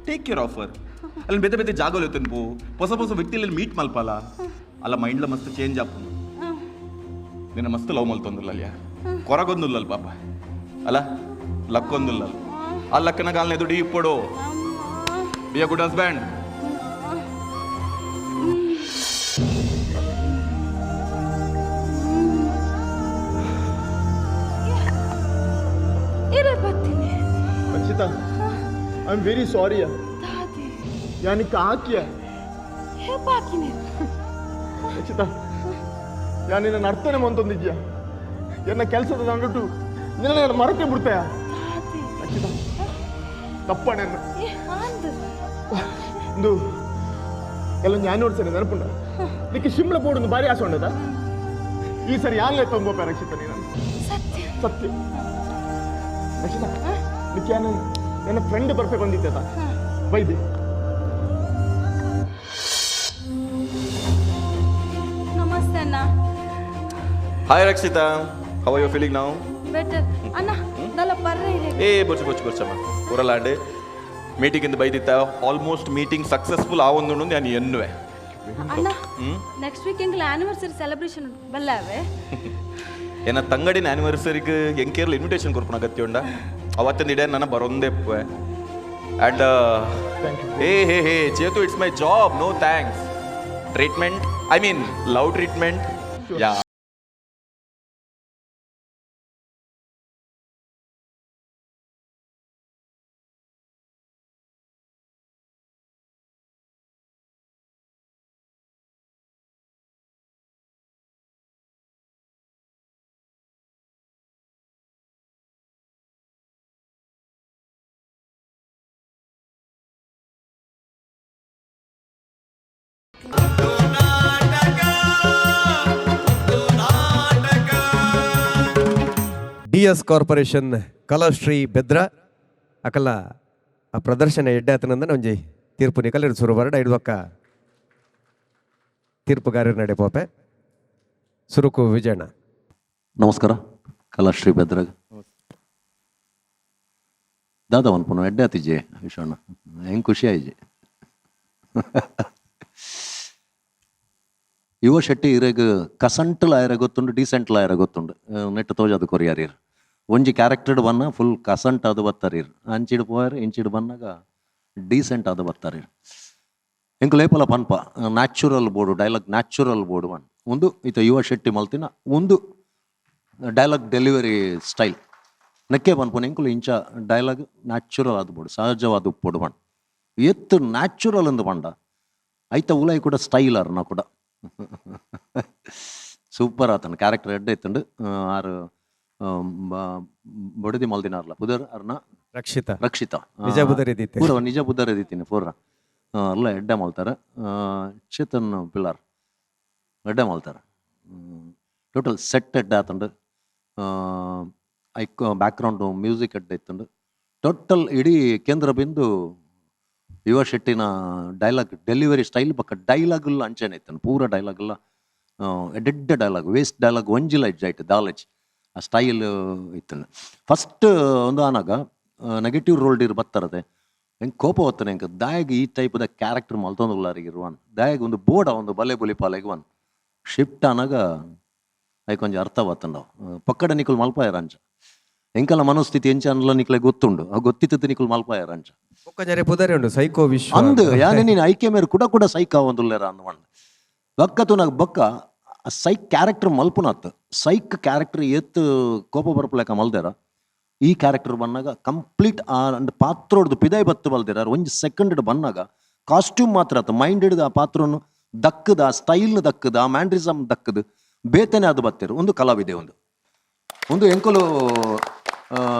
ಟೇಕ್ ಕೇರ್ ಆಫ್ ಹರ್. ಅಲ್ಲಿ ಬೇತೆ ಬೇತೆ ಜಾಗలు ತಿನ್ಪು ಹೊಸ ಹೊಸ ವ್ಯಕ್ತಿಯಲ್ಲಿ ಮೀಟ್ ಮಲ್ಪಲ್ಲ ಅಲ್ಲ ಮೈಂಡ್ಲ ಮಸ್ತ್ ಚೇಂಜ್ ಆಪು. ನಿನ್ನ ಮಸ್ತ್ ಲವ್ ಮಲ್ತೊಂದಿಲ್ಲ ಅಲ್ಲಿಯ ಕೊರಗೊಂದುಲ್ಲಲ್ ಪಾಪ ಅಲ್ಲ ಲಕ್ಕೊಂದುಲ್ಲಲ್ ಆ ಲಕ್ಕನ ಕಾಲನೆ ದುಡಿ ಇಪ್ಪಡು. Be a good husband. Rakshita, I am very sorry. ಯಾನಿ ಕಾಕಿಯ Rakshita, ಯಾ ನಿನ್ನ ಅರ್ಥನೆ ಮಂತೊಂದಿದ್ಯಾ ಎನ್ನ ಕೆಲಸದ ಅಂದುಟ್ಟು ನಿನ್ನ ನಾನು ಮರತೆ ಬಿಡ್ತಾಯ ರಕ್ಷಿತಾ. ತಪ್ಪಣೆ ಇಂದು ಎಲ್ಲ ಜ್ಞಾನ ನೋಡ್ಸೇನೆ ನೆನಪುಂಡ ನಿಕ್ಕೆ ಶಿಮ್ಲ ಬೋರ್ಡ್ ಭಾರಿ ಆಸೆ ಉಂಡದ ಈ ಸರಿ ಯಾನ್ಲೇ ತೊಂಬೋಪ ರಕ್ಷಿತಾ ನೀನು ಸತ್ಯ ಸತ್ಯ ರಕ್ಷಿತಾ. ನಿಕ್ಕೆ ನನ್ನ ಫ್ರೆಂಡ್ ಬರ್ಫೆ ಬಂದಿದ್ದೆ ಬೈದೆ. Hi Rakshita, how are you feeling now? Better ಅಣ್ಣ, ನಲ್ಲ ಪರ್ರೆ ಇದೆ. ಏ ಬೊಚ್ಚು ಬೊಚ್ಚು ಬೊಚ್ಚಮ್ಮ, ಊರಲ್ಲಾಂಡ್ ಮೀಟಿಂಗ್ ಇಂದ ಬೈದಿತ್ತ. Almost meeting successful ಆವೊಂದು ನಾನು ಎನ್ನುವೆ. ಅಣ್ಣ, ನೆಕ್ಸ್ಟ್ ವೀಕ್ ಎಂಗ್ಲ ಆನಿವರ್ಸರಿ ಸೆಲೆಬ್ರೇಷನ್ ಬಲ್ಲಾವೆ. ಏನ ತಂಗಡಿನ ಆನಿವರ್ಸರಿಗೆ ಎಂಕೇರ್ಲ ಇನ್ವಿಟೇಷನ್ ಕೊರ್ಪುನ ಅಗತ್ಯ ಉಂಡ? ಅವತ್ತಿಂದ ಇಡೇ ನನ್ನ ಬರೊಂದೇ. And hey hey hey Chethu, it's my job, no thanks. Treatment, I mean love treatment, yeah. DS corporation Kalashree Bedra ಅಕಲ್ಲ ಆ ಪ್ರದರ್ಶನ ಎಡ್ಡೆ ಆತನಂದ ಒಂಜಿ ತೀರ್ಪು ನಿಕಲಿರ್ ಸುರು ಬರಡ ಇಡ್ಬಕ್ಕ ತೀರ್ಪುಗಾರರ ನಡೆ ಪೋಪೆ. ಸುರುಕು ವಿಜಯಣ್ಣ. ನಮಸ್ಕಾರ ಕಲಾಶ್ರೀ ಬೆದ್ರಾಗ. ದಾದಾ ಮನ್ಪುನು ಎಡ್ಡೆ ಆತಿಜೆ ವಿಶ್ವಣ್ಣ, ಹೆಂಗೆ ಖುಷಿ ಆಯ್ಜೆ. ಯುವ ಶೆಟ್ಟಿ ಇರೆಗ್ ಕಸಂಟ್ ಲಾಯರ ಗೊತ್ತುಂಡು, ಡೀಸೆಂಟ್ ಲಾಯರ ಗೊತ್ತುಂಡು. ನೆಟ್ ತೋಜಾದು ಕೊರಿಯಾರ್ ಇರ್ ಒಂಜಿ ಕ್ಯಾರೆಕ್ಟರ್ಡ್ ಬನ್ನ ಫುಲ್ ಕಸಂಟ್ ಅದು ಬತ್ತಾರ ಇರ್, ಅಂಚಿಡ್ ಪೋಯರ್ ಇಂಚಿಡ್ ಬನ್ನಾಗ ಡೀಸೆಂಟ್ ಅದು ಬತ್ತಾರ ಇರ್. ಎಂಕ್ ಲೇಪಲ ಪನ್ಪ ನ್ಯಾಚುರಲ್ ಬೋಡು dialogue, natural board one ಒಂದು ಇತ ಯುವ ಶೆಟ್ಟಿ ಮಲ್ತಿನ ಒಂದು dialogue delivery style ನೆಕ್ಕೆ ಪನ್ಪುನ. ಎಂಕುಲು ಇಂಚ ಡೈಲಾಗ್ ನ್ಯಾಚುರಲ್ ಆದ ಬೋಡು, ಸಹಜವಾದ ಉಪ್ಪೋಡು ಬಣ್ಣ ಎತ್ತು ನ್ಯಾಚುರಲ್ ಅಂದು ಪಂಡ ಐತ ಉಲಾಯಿ ಕೂಡ ಸ್ಟೈಲ್ ಅರ್ನ ಕೂಡ ಸೂಪರ್ ಆತನ ಕ್ಯಾರೆಕ್ಟರ್ ಎಡ್ಡೆ ಇತ್ತುಂಡು. ಆರು ಬೊಡದಿ ಮಲ್ದಿನಾರ್ಲ ಪುದರ್ ಅರ್ನ? ರಕ್ಷಿತಾ. ರಕ್ಷಿತಾ. ನಿಜ ಬುದರ್ ಇದ್ದಿತ್ತೆ. ಪೂರ ನಿಜ ಬುದರ್ ಇದ್ದಿತ್ತೀನಿ ಪೂರ ಅಲ್ಲ ಎಡ್ಡೆ ಮಲ್ತಾರೆ. ಚೇತನ್ ಪಿಲ್ಲಾರ್ ಎಡ್ಡೆ ಮಲ್ತಾರೆ. ಟೋಟಲ್ ಸೆಟ್ ಎಡ್ಡೆ ಆತುಂಡು. ಐಕ್ ಬ್ಯಾಕ್ಗ್ರೌಂಡು ಮ್ಯೂಸಿಕ್ ಎಡ್ಡೆ ಇತ್ತುಂಡು. ಟೋಟಲ್ ಇಡೀ ಕೇಂದ್ರ ಬಿಂದು ಯುವ ಶೆಟ್ಟಿನ dialogue delivery style ಪಕ್ಕ ಡೈಲಾಗ್ ಎಲ್ಲ ಅಂಚೆನೆ ಇತ್ತನು. ಪೂರ ಡೈಲಾಗ್ ಎಲ್ಲ ಎಡ್ಡೆಡ್ಡೆ dialogue, waste dialogue ಒಂಜಿಲ ಇಜ್ಜಾಯ್ತು ದಾಲೆಜ್ ಆ ಸ್ಟೈಲ್ ಇತ್ತನು. ಫಸ್ಟ್ ಒಂದು ಆನಾಗ ನೆಗೆಟಿವ್ ರೋಲ್ ಇರ್ ಬತ್ತರದೆ ಹೆಂಗೆ ಕೋಪ ಹೊತ್ತನೆ ಎಂಕ್ ದಾಯಗ್ ಈ ಟೈಪ್ದ ಕ್ಯಾರೆಕ್ಟರ್ ಮಲ್ತೊಂದುಲ್ಲಾರಿಗೆ ಇರುವನ್ ದಾಯಗ್ ಒಂದು ಬೋರ್ಡ ಒಂದು ಬಲೆ ಬುಲಿ ಪಾಲೆಗ್ ಒನ್ ಶಿಫ್ಟ್ ಆನಾಗ ಐಕೊಂಜ ಅರ್ಥ ಬತ್ತಂಡವು. ಪಕ್ಕಡ ನಿಕುಲ್ ಮಲ್ಪಾಯರ ಅಂಚ ಎಂಕಲ ಮನಸ್ಥಿತಿ ಎಂಚ ಅನ್ಲ ನಿಕ್ಲೆ ಗೊತ್ತುಂಡು, ಆ ಗೊತ್ತಿತ್ತು ನಿಕುಲ್ ಮಲ್ಪಾಯರ ಅಂಚ. ಬೊಕ್ಕ ಪುದರಿ ಉಂಡು ಸೈಕೋ ವಿಶ್ವ ಅಂದ್ ಯಾನೆ ನೀನು ಐಕೆ ಮೇರೆ ಕೂಡ ಕೂಡ ಸೈಕ್ ಆವೊಂದುಲ್ಲೆರ ಅಂದ್ ಮಂಡ್ ಬಕ್ಕ ತುನಾಗ ಬೊಕ್ಕ ಸೈಕ್ ಕ್ಯಾರೆಕ್ಟರ್ ಮಲ್ಪುನತ್ ಸೈಕ್ ಕ್ಯಾರೆಕ್ಟರ್ ಏತ್ ಕೋಪ ಬರ್ಪುಲೆಕ ಮಲ್ದೆರ ಈ ಕ್ಯಾರೆಕ್ಟರ್ ಬನ್ನಾಗ ಕಂಪ್ಲೀಟ್ ಆ ಅಂಡ್ ಪಾತ್ರೋಡ್ದು ಪಿದಾಯ್ ಬತ್ತು ಬಲ್ದಿರ. ಒಂಜಿ ಸೆಕೆಂಡ್ ಬನ್ನಾಗ ಕಾಸ್ಟ್ಯೂಮ್ ಮಾತ್ರ ಆತ ಮೈಂಡ್ ಹಿಡ್ದು ಆ ಪಾತ್ರನು ದಕ್ಕದ, ಆ ಸ್ಟೈಲ್ ದಕ್ಕದ, ಆ ಮ್ಯಾಂಡ್ರಿಸಮ್ ದಕ್ಕದ ಬೇತನೆ ಅದು ಬತ್ತಿರು. ಒಂದು ಕಲಾವಿದೆ ಒಂದು ಒಂದು ಎಂಕಲು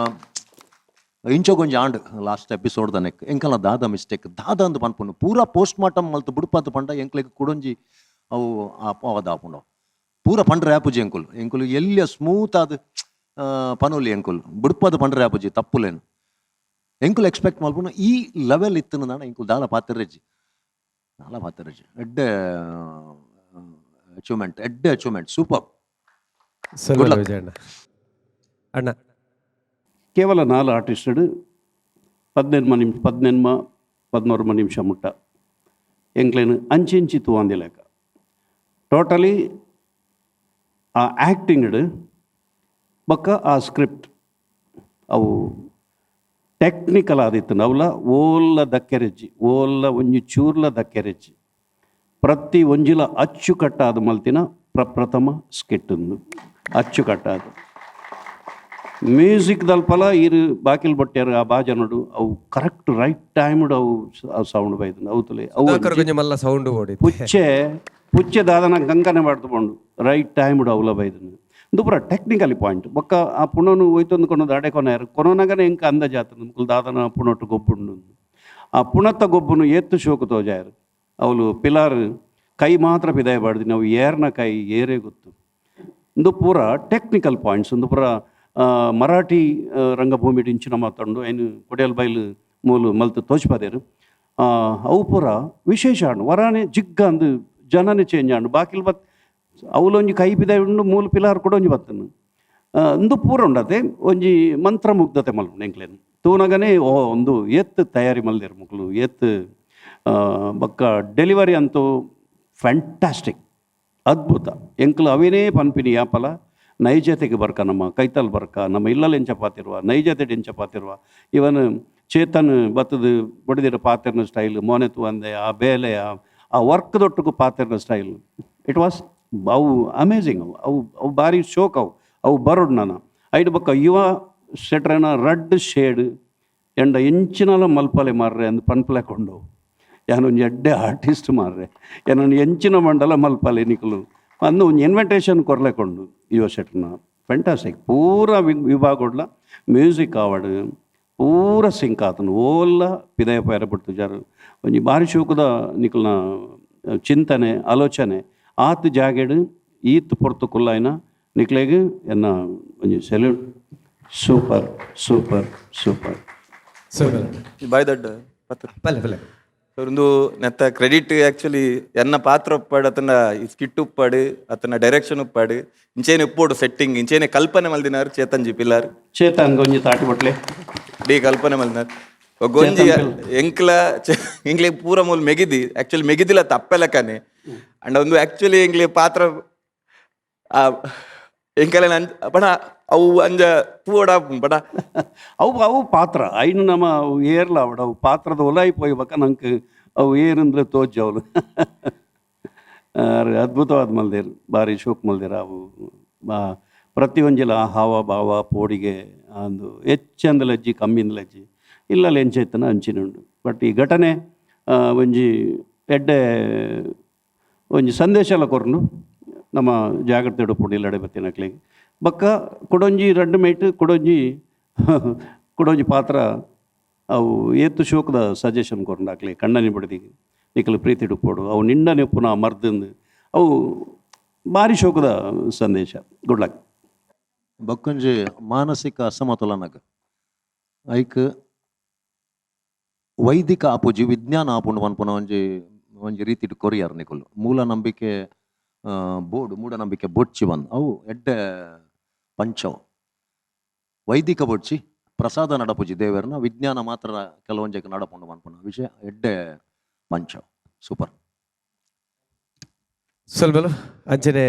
ಇಂಚೊಗೊಂಜಿ and last episode ದನೆಕ್ ಎಂಕಲ ದಾದ ಮಿಸ್ಟೇಕ್ ದಾದ ಅಂದ್ ಪನ್ಪುನು ಪೂರಾ ಪೋಸ್ಟ್ ಮಾರ್ಟಮ್ ಮಲ್ತು ಬುಡುಪಾತು ಪಂಡ ಎಂಕ್ಲೆಗ್ ಕುಡೊಂಜಿ ಅವು ಆಪವಾದ ಆಪುಂಡು ಪೂರ ಪಂಡ್ರೆ ಆಪುಜಿ. ಎಂಕುಲು ಎಂಕುಲು ಎಲ್ಲಿಯ ಸ್ಮೂತ್ ಆದ್ ಪನೊಲಿ ಎಂಕುಲು ಬುಡುಪಾದ ಪಂಡ್ರೆ ಆಪುಜಿ ತಪ್ಪುಲೇನು. ಎಂಕುಲು ಎಕ್ಸ್ಪೆಕ್ಟ್ ಮಲ್ಪುನು ಈ ಲೆವೆಲ್ ಇತ್ತುನ ದಾನ ಎಂಕುಲು ದಾಲ ಪಾತೆರೆಜ್ಜಿ ದಾಲ ಪಾತೆರೆಜ್ಜಿ. ಎಡ್ಡೆ ಅಚೀವ್ಮೆಂಟ್, ಎಡ್ಡೆ achievement, super. Good luck. Vijayanna ಅಣ್ಣ. ಕೇವಲ 4 ಆರ್ಟಿಸ್ಟು 18 ನಿಮಿಷ, 18 11 ನಿಮಿಷ ಮುಟ್ಟ ಎಂಕ್ಲೇನು ಅಂಚಿಂಚಿ ತೂವಂದಿಲೆಕ್ಕ ಟೋಟಲಿ ಆ ಆ್ಯಕ್ಟಿಂಗ್ ಬೊಕ್ಕ ಆ ಸ್ಕ್ರಿಪ್ಟ್ ಅವು ಟೆಕ್ನಿಕಲ್ ಆದಿತ್ತು. ಅವಲ ಓಲ್ಲ ದಕ್ಕೆರೆಜ್ಜಿ, ಓಲ್ಲ ಒಂಜಿ ಚೂರ್ಲ ದಕ್ಕೆರೆಜ್ಜಿ, ಪ್ರತಿ ಒಂಜಿಲ ಅಚ್ಚುಕಟ್ಟಾದ ಮಲ್ತಿನ ಪ್ರಪ್ರಥಮ ಸ್ಕಿಟ್ ಉಂದು. ಅಚ್ಚುಕಟ್ಟಾದ ಮ್ಯೂಸಿಕ್ ದಲ್ಪಲ ಇರು ಬಾಕಿಲ್ ಬಟ್ಟೆರು ಆ ಬಾಜನಡು ಅವು ಕರೆಕ್ಟ್ ರೈಟ್ ಟೈಮ್ಡ್ ಅವು ಸೌಂಡ್ ಬೈದು ಅವು ತುಲೆ ಅವು ಸುಧಾಕರ್ ಗೊಂಜಿ ಮಲ್ಲ ಸೌಂಡ್ ಓಡಿ. ಪುಚ್ಚೆ ಪುಚ್ಚೆ ದಾದನ ಕಂಕನೆ ಮಾಡ್ತುಕೊಂಡು ರೈಟ್ ಟೈಮ್ಡ್ ಅವಲ ಬೈದು. ಇಂದು ಪೂರ ಟೆಕ್ನಿಕಲಿ ಪಾಯಿಂಟ್. ಬೊಕ್ಕ ಆ ಪುಣನು ಒಯ್ತೊಂದು ಕೊನೊಂದು ಅಡೆ ಕೊನೆಯರು ಕೊನೊನಗನೆ ಎಂಕ ಅಂದಾಜಾತಂದು ಮುಕುಲು ದಾದನ ಪುಣೊಟ್ಟು ಗೊಬ್ಬುಂಡು. ಆ ಪುಣತ್ತ ಗೊಬ್ಬುನು ಏತ್ತು ಶೋಕು ತೋಜಾಯರು. ಅವಳು ಪಿಲಾರ್ ಕೈ ಮಾತ್ರ ಪಿದಾಯ ಬಾಡ್ದು ನಾವು ಏರ್ನ ಕೈ ಏರೇ ಗೊತ್ತು. ಇಂದು ಪೂರ ಟೆಕ್ನಿಕಲ್ ಪಾಯಿಂಟ್ಸ್. ಇಂದು ಪೂರ ಮರಾಠಿ ರಂಗಭೂಮಿ ಇಂಚಿನ ಮಾತಾಂಡು ಐನು ಕೊಡಿಯಲ್ ಬೈಲು ಮೂಲು ಮಲ್ತು ತೋಚ್ಪದೇರು. ಅವು ಪೂರ ವಿಶೇಷ ಹಣ್ಣು ವರಾನೆ ಜಿಗ್ಗ ಅಂದು ಜನನೇ ಚೇಂಜ್ ಆಂಡು ಬಾಕಿಲ್ ಬತ್ ಅವಲೊಂಜಿ ಕೈ ಪಿದಾಯಿ ಉಂಡು ಮೂಲು ಪಿಲಾರ್ ಕೂಡ ಒಂಜಿ ಬತ್ತನು ಒಂದು ಪೂರ ಉಂಡತೆ ಒಂಜಿ ಮಂತ್ರ ಮುಗ್ಧತೆ ಮಲ್ಪುಂಡು ಎಂಕ್ಲೇನು ತೂನಗನೇ ಓ ಒಂದು ಏತ್ ತಯಾರಿ ಮಲ್ದಿರು ಮುಕ್ಲು ಏತ್ ಬೊಕ್ಕ ಡೆಲಿವರಿ ಅಂತೂ ಫ್ಯಾಂಟಾಸ್ಟಿಕ್ ಅದ್ಭುತ. ಎಂಕ್ಲು ಅವೇನೇ ಪನ್ಪಿನಿ ಯಾಪಲ ನೈಜತೆಗೆ ಬರ್ಕ, ನಮ್ಮ ಕೈತಲ್ ಬರ್ಕ, ನಮ್ಮ ಇಲ್ಲಲ್ಲಿ ಎಂಚ ಪಾತಿರುವ, ನೈಜತೆ ಎಂಚ ಪಾತಿರುವ. ಇವನ್ ಚೇತನ್ ಬತ್ತದ ಬಡಿದಿರ ಪಾತಿರ್ನ ಸ್ಟೈಲ್, ಮೋನೆ ತೂವಂದೆ ಆ ಬೇಲೆ ಆ ವರ್ಕ್ ದೊಟ್ಟುಗು ಪಾತಿರ್ನ style, it was ಅವು ಅಮೇಝಿಂಗ್. ಅವು ಅವು ಅವು ಭಾರಿ ಶೋಕ್. ಅವು ಅವು ಬರೋಡು ನಾನು ಐಡು ಬೊಕ್ಕ ಯುವ ಶೆಟ್ರನ ರಡ್ಡ್ ಶೇಡ್ ಎಂಡ ಎಂಚಿನಲ ಮಲ್ಪಲೆ ಮಾರ್ರೆ ಅಂದ್ ಪನ್ಪಲೆ ಕೊಂಡು ಯಾನೊಂಜಿ ಎಡ್ಡೆ ಆರ್ಟಿಸ್ಟ್ ಮಾರ್ರೆ, ಏನೊಂದು ಎಂಚಿನ ಮಂಡಲ ಮಲ್ಪಲೆ ನಿಕುಲು ಅಂದು ಒಂಜಿ ಇನ್ವಿಟೇಷನ್ ಕೊರ್ಲೆ ಕೊಂಡು ಯುವ ಶೆಟ್ರನ ಫ್ಯಾಂಟಾಸ್ಟಿಕ್. ಪೂರ ವಿಭಾಗೊಡ್ಲ ಮ್ಯೂಸಿಕ್ ಆವಡ್ ಪೂರ ಸಿಂಕ್ ಆತನು ಓಲ್ಲ ಪಿದಯ ಪಯರ ಬಿಡ್ತುಜಾರು. ಒಂಜಿ ಬಾರಿ ಶೋಕದ ನಿಕಲ್ನ ಚಿಂತನೆ ಆಲೋಚನೆ ಆತ್ ಜಾಗೆಡ್ ಈತ್ ಪೊರ್ತು ಕುಲ್ಲಾಯ್ನ ನಿಕ್ಲೆಗ್ ಎನ್ನ ಒಂಜಿ salute. Super super super. Super. ಬಾಯ್ ದೊಡ್ಡ ಪತ್ರ. ಬಲ್ಲೆ ಬಲ್ಲೆ. ಸರ್, ಒಂದು ನೆತ್ತ ಕ್ರೆಡಿಟ್ ಆಕ್ಚುಲಿ ಎನ್ನ ಪಾತ್ರ ಉಪ್ಪಾಡು, ಅತನ ಈ ಸ್ಕಿಟ್ ಉಪ್ಪಾಡು, ಅತನ ಡೈರೆಕ್ಷನ್ ಉಪ್ಪಾಡು, ಇಂಚೇನೆ ಉಪ್ಪೋಡು ಸೆಟ್ಟಿಂಗ್, ಇಂಚೇನೆ ಕಲ್ಪನೆ ಮಲ್ದಿನಾರ್ ಚೇತನ್ ಜಿ ಪಿಲ್ಲಾರ್. ಚೇತನ್ ಒಂಜಿ ತಾಟಿ ಬಟ್ಲೆ. ಡಿ ಕಲ್ಪನೆ ಮಲ್ದಿನಾರ್ ಗೊಂಜಿ ಎಂಕ್ಲ ಎಂಕ್ಲೆ ಪೂರ ಮೂಲ ಮೆಗಿದಿ ಆಕ್ಚುಲಿ ಮೆಗಿದಿಲ್ಲ ತಪ್ಪೆಲಕನೆ. ಅಂಡ್ ಒಂದು ಆಕ್ಚುಲಿ ಎಂಕ್ಲೆ ಪಾತ್ರ ಆ ಎಂಕಲೆ ಪಣ ಅವು ಅಂಜ ತೂವಡ ಪಣ. ಅವು ಅವು ಪಾತ್ರ ಐನು ನಮ್ಮ ಅವು ಏರ್ಲ ಅವಡ ಅವು ಪಾತ್ರದ ಒಲಾಯಿ ಪೋಯ್ಬೇಕ ನಂಗೆ ಅವು ಏರಂದ್ರೆ ತೋಜ್ ಅವಳು ಅದ್ಭುತವಾದ ಮಲ್ದೇರು, ಭಾರಿ ಶೋಕ್ ಮಲ್ದೇರು. ಅವು ಬಾ ಪ್ರತಿಯೊಂಜಿಲ ಹಾವ ಭಾವ ಪೋಡಿಗೆ ಒಂದು ಹೆಚ್ಚಂದ ಲಜ್ಜಿ ಕಮ್ಮಿಂದ ಲಜ್ಜಿ ಇಲ್ಲಲ್ಲಿ ಎಂಚೈತನ ಅಂಚಿನ ಉಂಡು. ಬಟ್ ಈ ಘಟನೆ ಒಂಜಿ ಎಡ್ಡೆ ಒಂಜಿ ಸಂದೇಶ ಎಲ್ಲ ಕೊರ್ನು ನಮ್ಮ ಜಾಗ್ರತೆ ಉಡುಪುಡಿ ಇಲ್ಲಡೆ ಬತ್ತಿನಕ್ಲೆಗ್. ಬೊಕ್ಕ ಕುಡೊಂಜಿ ರಡ್ಡ್ ಮೇಟ್ ಕುಡೊಂಜಿ ಕುಡೊಂಜಿ ಪಾತ್ರ ಅವು ಏತ್ ಶೋಕದ ಸಜೆಷನ್ ಕೊರ್ಂಡು ಅಕ್ಲೆ ಕಣ್ಣನಿ ಬಡದಿಗೆ ನಿಕಲು ಪ್ರೀತಿ ಉಪ್ಪೊಡು ಅವು ನಿಂಡನೆ ಉಪ್ಪುನ ಮರ್ದಂದು ಅವು ಭಾರಿ ಶೋಕದ ಸಂದೇಶ. Good luck. ಬೊಕ್ಕೊಂಜಿ ಮಾನಸಿಕ ಅಸಮತೋಲನಗ್ ಐಕ್ ವೈದಿಕ ಆಪುಜಿ ವಿಜ್ಞಾನ ಆಪುಂಡು ಪನ್ಪುನ ಒಂಜಿ ಒಂಜಿ ರೀತಿಡ್ ಕೊರಿಯರ್ ನಿಕುಲು. ಮೂಲ ನಂಬಿಕೆ ಬೋಡು ಮೂಢನಂಬಿಕೆ ಬೊಡ್ಚಿ ಬಂದ್ ಅವು ಎಡ್ಡೆ ಪಂಚವು. ವೈದಿಕ ಬೊಡ್ಚಿ ಪ್ರಸಾದ ನಡಪುಜಿ ದೇವರನ ವಿಜ್ಞಾನ ಮಾತ್ರ ಕೆಲವೊಂಜಕ್ಕೆ ನಡಪುಂಡು ಪನ್ಪುನ ವಿಷಯ ಎಡ್ಡೆ ಪಂಚವು. ಸೂಪರ್. ಸೊಲ್ಮೆಲು. ಅಂಚನೆ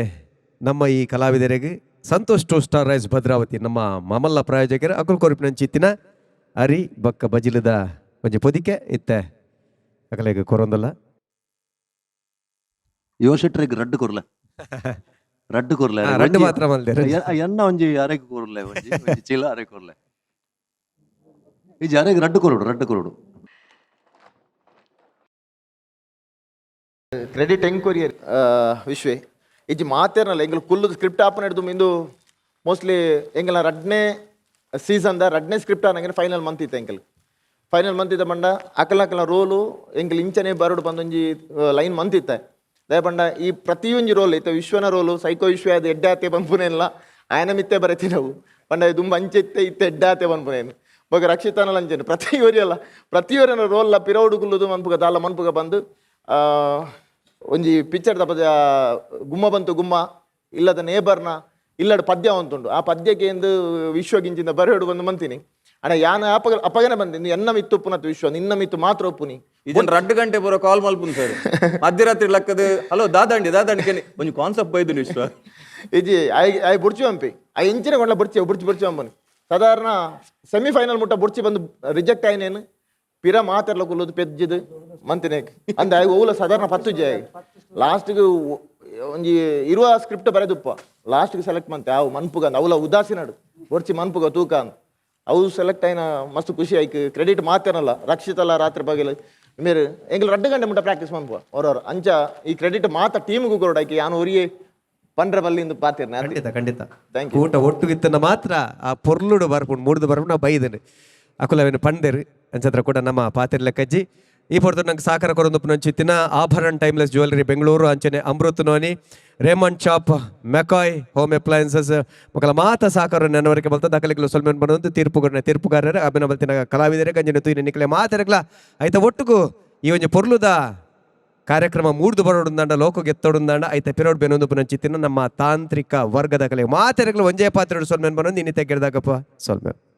ನಮ್ಮ ಈ ಕಲಾವಿದರಿಗೆ Santosh two star rice Bhadravati ನಮ್ಮ ಮಾಮಲ್ಲ ಪ್ರಾಯೋಜಕರು ಅಕುಲ್ ಕೊರಿಪಿನಂಚಿತ್ತಿನ ಅರಿ ಬಕ್ಕ ಬಜಿಲದ ಒಂಜಿ ಪೊದಿಕೆ ಇತ್ತೆ ಅಕಲೆಗ್ ಕೊರೊಂದಲ್ಲ. ಯುವ ಶೆಟ್ರಿಗೆ ರಡ್ಡು ಕೊರ್ಲೆ, ರಡ್ಡು ಕೊರ್ಲೆ. ರಡ್ಡು ಮಾತ್ರ ಮಲ್ದೆರ್. ಎನ್ನ ಒಂಜಿ ಅರೆಗ್ ಕೊರ್ಲೆ, ಒಂಜಿ ಒಂಜಿ ಚೀಲ ಅರೆಗ್ ಕೊರ್ಲೆ. ಈ ಅರೆಗ್ ರಡ್ಡು ಕೊರಡು, ರಡ್ಡು ಕೊರಡು. ಕ್ರೆಡಿಟ್ ಎಂಕ್ವರಿ ವಿಶ್ವೆ ಇಜ್ಜಿ ಮಾತೇರ್ನಲ್ಲ ಎಂಗ್ಲ ಕುಲ್ಲುದು ಸ್ಕ್ರಿಪ್ಟ್ ಆಪನ್ ಹಿಡ್ದು ಇಂದು ಮೋಸ್ಟ್ಲಿ ಎಂಗಲ ರಡ್ನೇ ಸೀಸನ್ the ರಡ್ನೇ script ಆನಂಗೆ final month ಇತ್ತು. ಎಂಕಲ್ ಫೈನಲ್ ಮಂತ್ ಇದ್ದ ಬಂಡ ಅಕಲ ಅಕಲ ರೋಲು ಎಂಕಲ್ ಇಂಚನೆ ಬರೋಡು ಬಂದೊಂಜಿ ಲೈನ್ ಮಂತ್ ಇತ್ತ ದಯ ಪಂಡ ಈ ಪ್ರತಿಯೊಂಜಿ ರೋಲ್ ಇತ್ತ ವಿಶ್ವನ ರೋಲು ಸೈಕೋ ವಿಶ್ವ ಅದು ಎಡ್ಡೆ ಆತೆ ಪನ್ಪುನೇನಿಲ್ಲ ಆಯನ ಮಿತ್ತೆ ಬರತಿ ನಾವು ಪಂಡ ದುಂಬ ಅಂಚೆ ಇತ್ತೆ ಇತ್ತೆ ಎಡ್ಡೆ ಆತೆ ಪನ್ಪುನೇನು ಬೊಕ ರಕ್ಷಿತಾನಲ ಅಂಚನೆ ಪ್ರತಿಯೊರಿ ಅಲ್ಲ ಪ್ರತಿಯೊರಿನ ರೋಲ್ಲ ಪಿರೌಡು ಕುಲ್ಲುದು ಮನ್ಪುಗ ದಾಲ ಮನ್ಪುಗ ಬಂದು ಒಂಜಿ ಪಿಕ್ಚರ್ ದಪದ ಗುಮ್ಮ ಬಂತು ಗುಮ್ಮ ಇಲ್ಲದ ನೇಬರ್ನ ಇಲ್ಲಡ ಪದ್ಯ ಅಂತುಂಡು ಆ ಪದ್ಯಕ್ಕೆ ಎಂದು ವಿಶ್ವ ಗಿಂಚಿಂದ ಬರೆಯೋಡು ಬಂದು ಮಂತೀನಿ ಅಣ್ಣ ಯಾನ ಅಪಗ ಅಪಗನೆ ಬಂದಿನಿ ಎನ್ನ ಮಿತ್ತು ಉಪ್ಪುನತ್ತು ವಿಶ್ವ ನಿನ್ನ ಮಿತ್ತು ಮಾತ್ರ ಉಪ್ಪುನಿ. ಇದನ್ನ ರಡ್ಡು ಗಂಟೆ ಬರೋ ಕಾಲ್ ಮಲ್ಪುನ್ ಸರ್ ಮಧ್ಯರಾತ್ರಿ ಲಕ್ಕದ ಹಲೋ ದಾದಾಂಡಿ ದಾದಾಂಡಿ ಕೆನೆ ಒಂಜಿ ಕಾನ್ಸೆಪ್ಟ್ ಬೈದು ವಿಶ್ವ. ಇಜ್ಜಿ I I ಬುಡ್ಚಿ ಪಂಪಿ I ಇಂಚಿನ ಕೊಂಡ್ಲ ಬುಡ್ಚಿ ಬುಡ್ಚಿ ಬುಡ್ಚಿ ಪಂಪನಿ ಸಾಧಾರಣ ಸೆಮಿಫೈನಲ್ ಮುಟ್ಟ ಬುಡ್ಚಿ ಬಂದು ರಿಜೆಕ್ಟ್ ಆಯ್ನೇನು ಪಿರ ಮಾತೆರ್ಲ ಕುಲ್ಲುದು ಪೆಜ್ಜಿದು ಮಂತಿನೇಕ್ ಅಂದ ಆಯ್ ಓಲ ಸಾಧಾರಣ ಪತ್ತು ಜಯ ಲಾಸ್ಟ್ಗೆ ಒಂಜಿ ಇರುವ ಸ್ಕ್ರಿಪ್ಟ್ ಬರೆದುಪ್ಪ ಲಾಸ್ಟ್ಗೆ ಸೆಲೆಕ್ಟ್ ಮಂತೆ ಅವು ಮನ್ಪುಗ ಅವಲ ಉದಾಸೀನಡು ಬೊರ್ಚಿ ಮನ್ಪುಗ ತೂಕ ಅಂದ್ ಅವು ಸೆಲೆಕ್ಟ್ ಆಯ್ನ ಮಸ್ತ್ ಖುಷಿ ಆಯ್ತು. ಕ್ರೆಡಿಟ್ ಮಾತೇನಲ್ಲ ರಕ್ಷಿತಲ್ಲ ರಾತ್ರಿ ಪಗಲು ಮೇರು ಎಂಗ್ಲ ರಡ್ಡು ಗಂಟೆ ಮುಟ್ಟ ಪ್ರಾಕ್ಟೀಸ್ ಮನ್ಪುವ ಅವ್ರವ್ರು ಅಂಚ ಈ ಕ್ರೆಡಿಟ್ ಮಾತ ಟೀಮ್ಗೂ ಕೊರಡು ಆಯ್ಕೆ ಯಾನು ಒರಿಯೇ ಪಂಡ್ರೆ ಬಲ್ಲಿಂದ ಪಾತಿರ್ನೆ. ಖಂಡಿತ ಖಂಡಿತ. Thank you. ಕೂಟ ಒಟ್ಟುಗಿತ್ತನ ಮಾತ್ರ ಆ ಪೊರ್ಲುಡು ಬರ್ಪುಂಡು ಮೂಡ್ದು ಬರ್ಪುಂಡು ನಾ ಬೈದನು ಅಕುಲವೇನು ಪಂಡೆರು ಅಂಚತ್ರ ಕೂಡ ನಮ್ಮ ಪಾತಿರ್ಲೆ ಕಜ್ಜಿ ಈ ಪೊರ್ತು ನಂಗೆ ಸಾಕರ ಕೊರೊಂದು ನಂಚಿತ್ತಿನ ಆಭರಣ ಟೈಮ್ಲೆಸ್ ಜ್ಯುವೆಲರಿ ಬೆಂಗಳೂರು ಅಂಚನೆ Amrit noni Raymond shop McCoy home appliances ಮಕ್ಕಳ ಮಾತ ಸಾಕರ ನೆನವರಿಕೆ ಬಲ್ತ ದಾಖಲೆಗಳು ಸೊಲ್ಮೆನ್ ಬಂದು ತೀರ್ಪುಗಾರನ ತೀರ್ಪುಗಾರರ ಅಭಿನಯ ಬಲ್ತಿನ ಕಲಾವಿದರೆ ಗಂಜಿನ ತೂಯಿನ ನಿಕಲೆ ಮಾತೆರಗ್ಲ ಐತ ಒಟ್ಟುಗು ಈ ಒಂಜಿ ಪೊರ್ಲುದ ಕಾರ್ಯಕ್ರಮ ಮೂಡ್ದು ಬರೋಡುಂದಾಂಡ, ಲೋಕ ಗೆತ್ತೊಡುಂದಾಂಡ, ಐತ ಪಿರೋಡ್ ಬೆನೊಂದು ಪುನಂಚಿತ್ತಿನ ನಮ್ಮ ತಾಂತ್ರಿಕ ವರ್ಗದ ಕಲೆ ಮಾತೆರಗಳು ಒಂಜೇ ಪಾತ್ರೆ ಸೊಲ್ಮೆನ್ ಬನ್ನೊಂದು ಇನ್ನಿತೆ ಗೆಡ್ದಾಗಪ್ಪ ಸೊಲ್ಮೆ.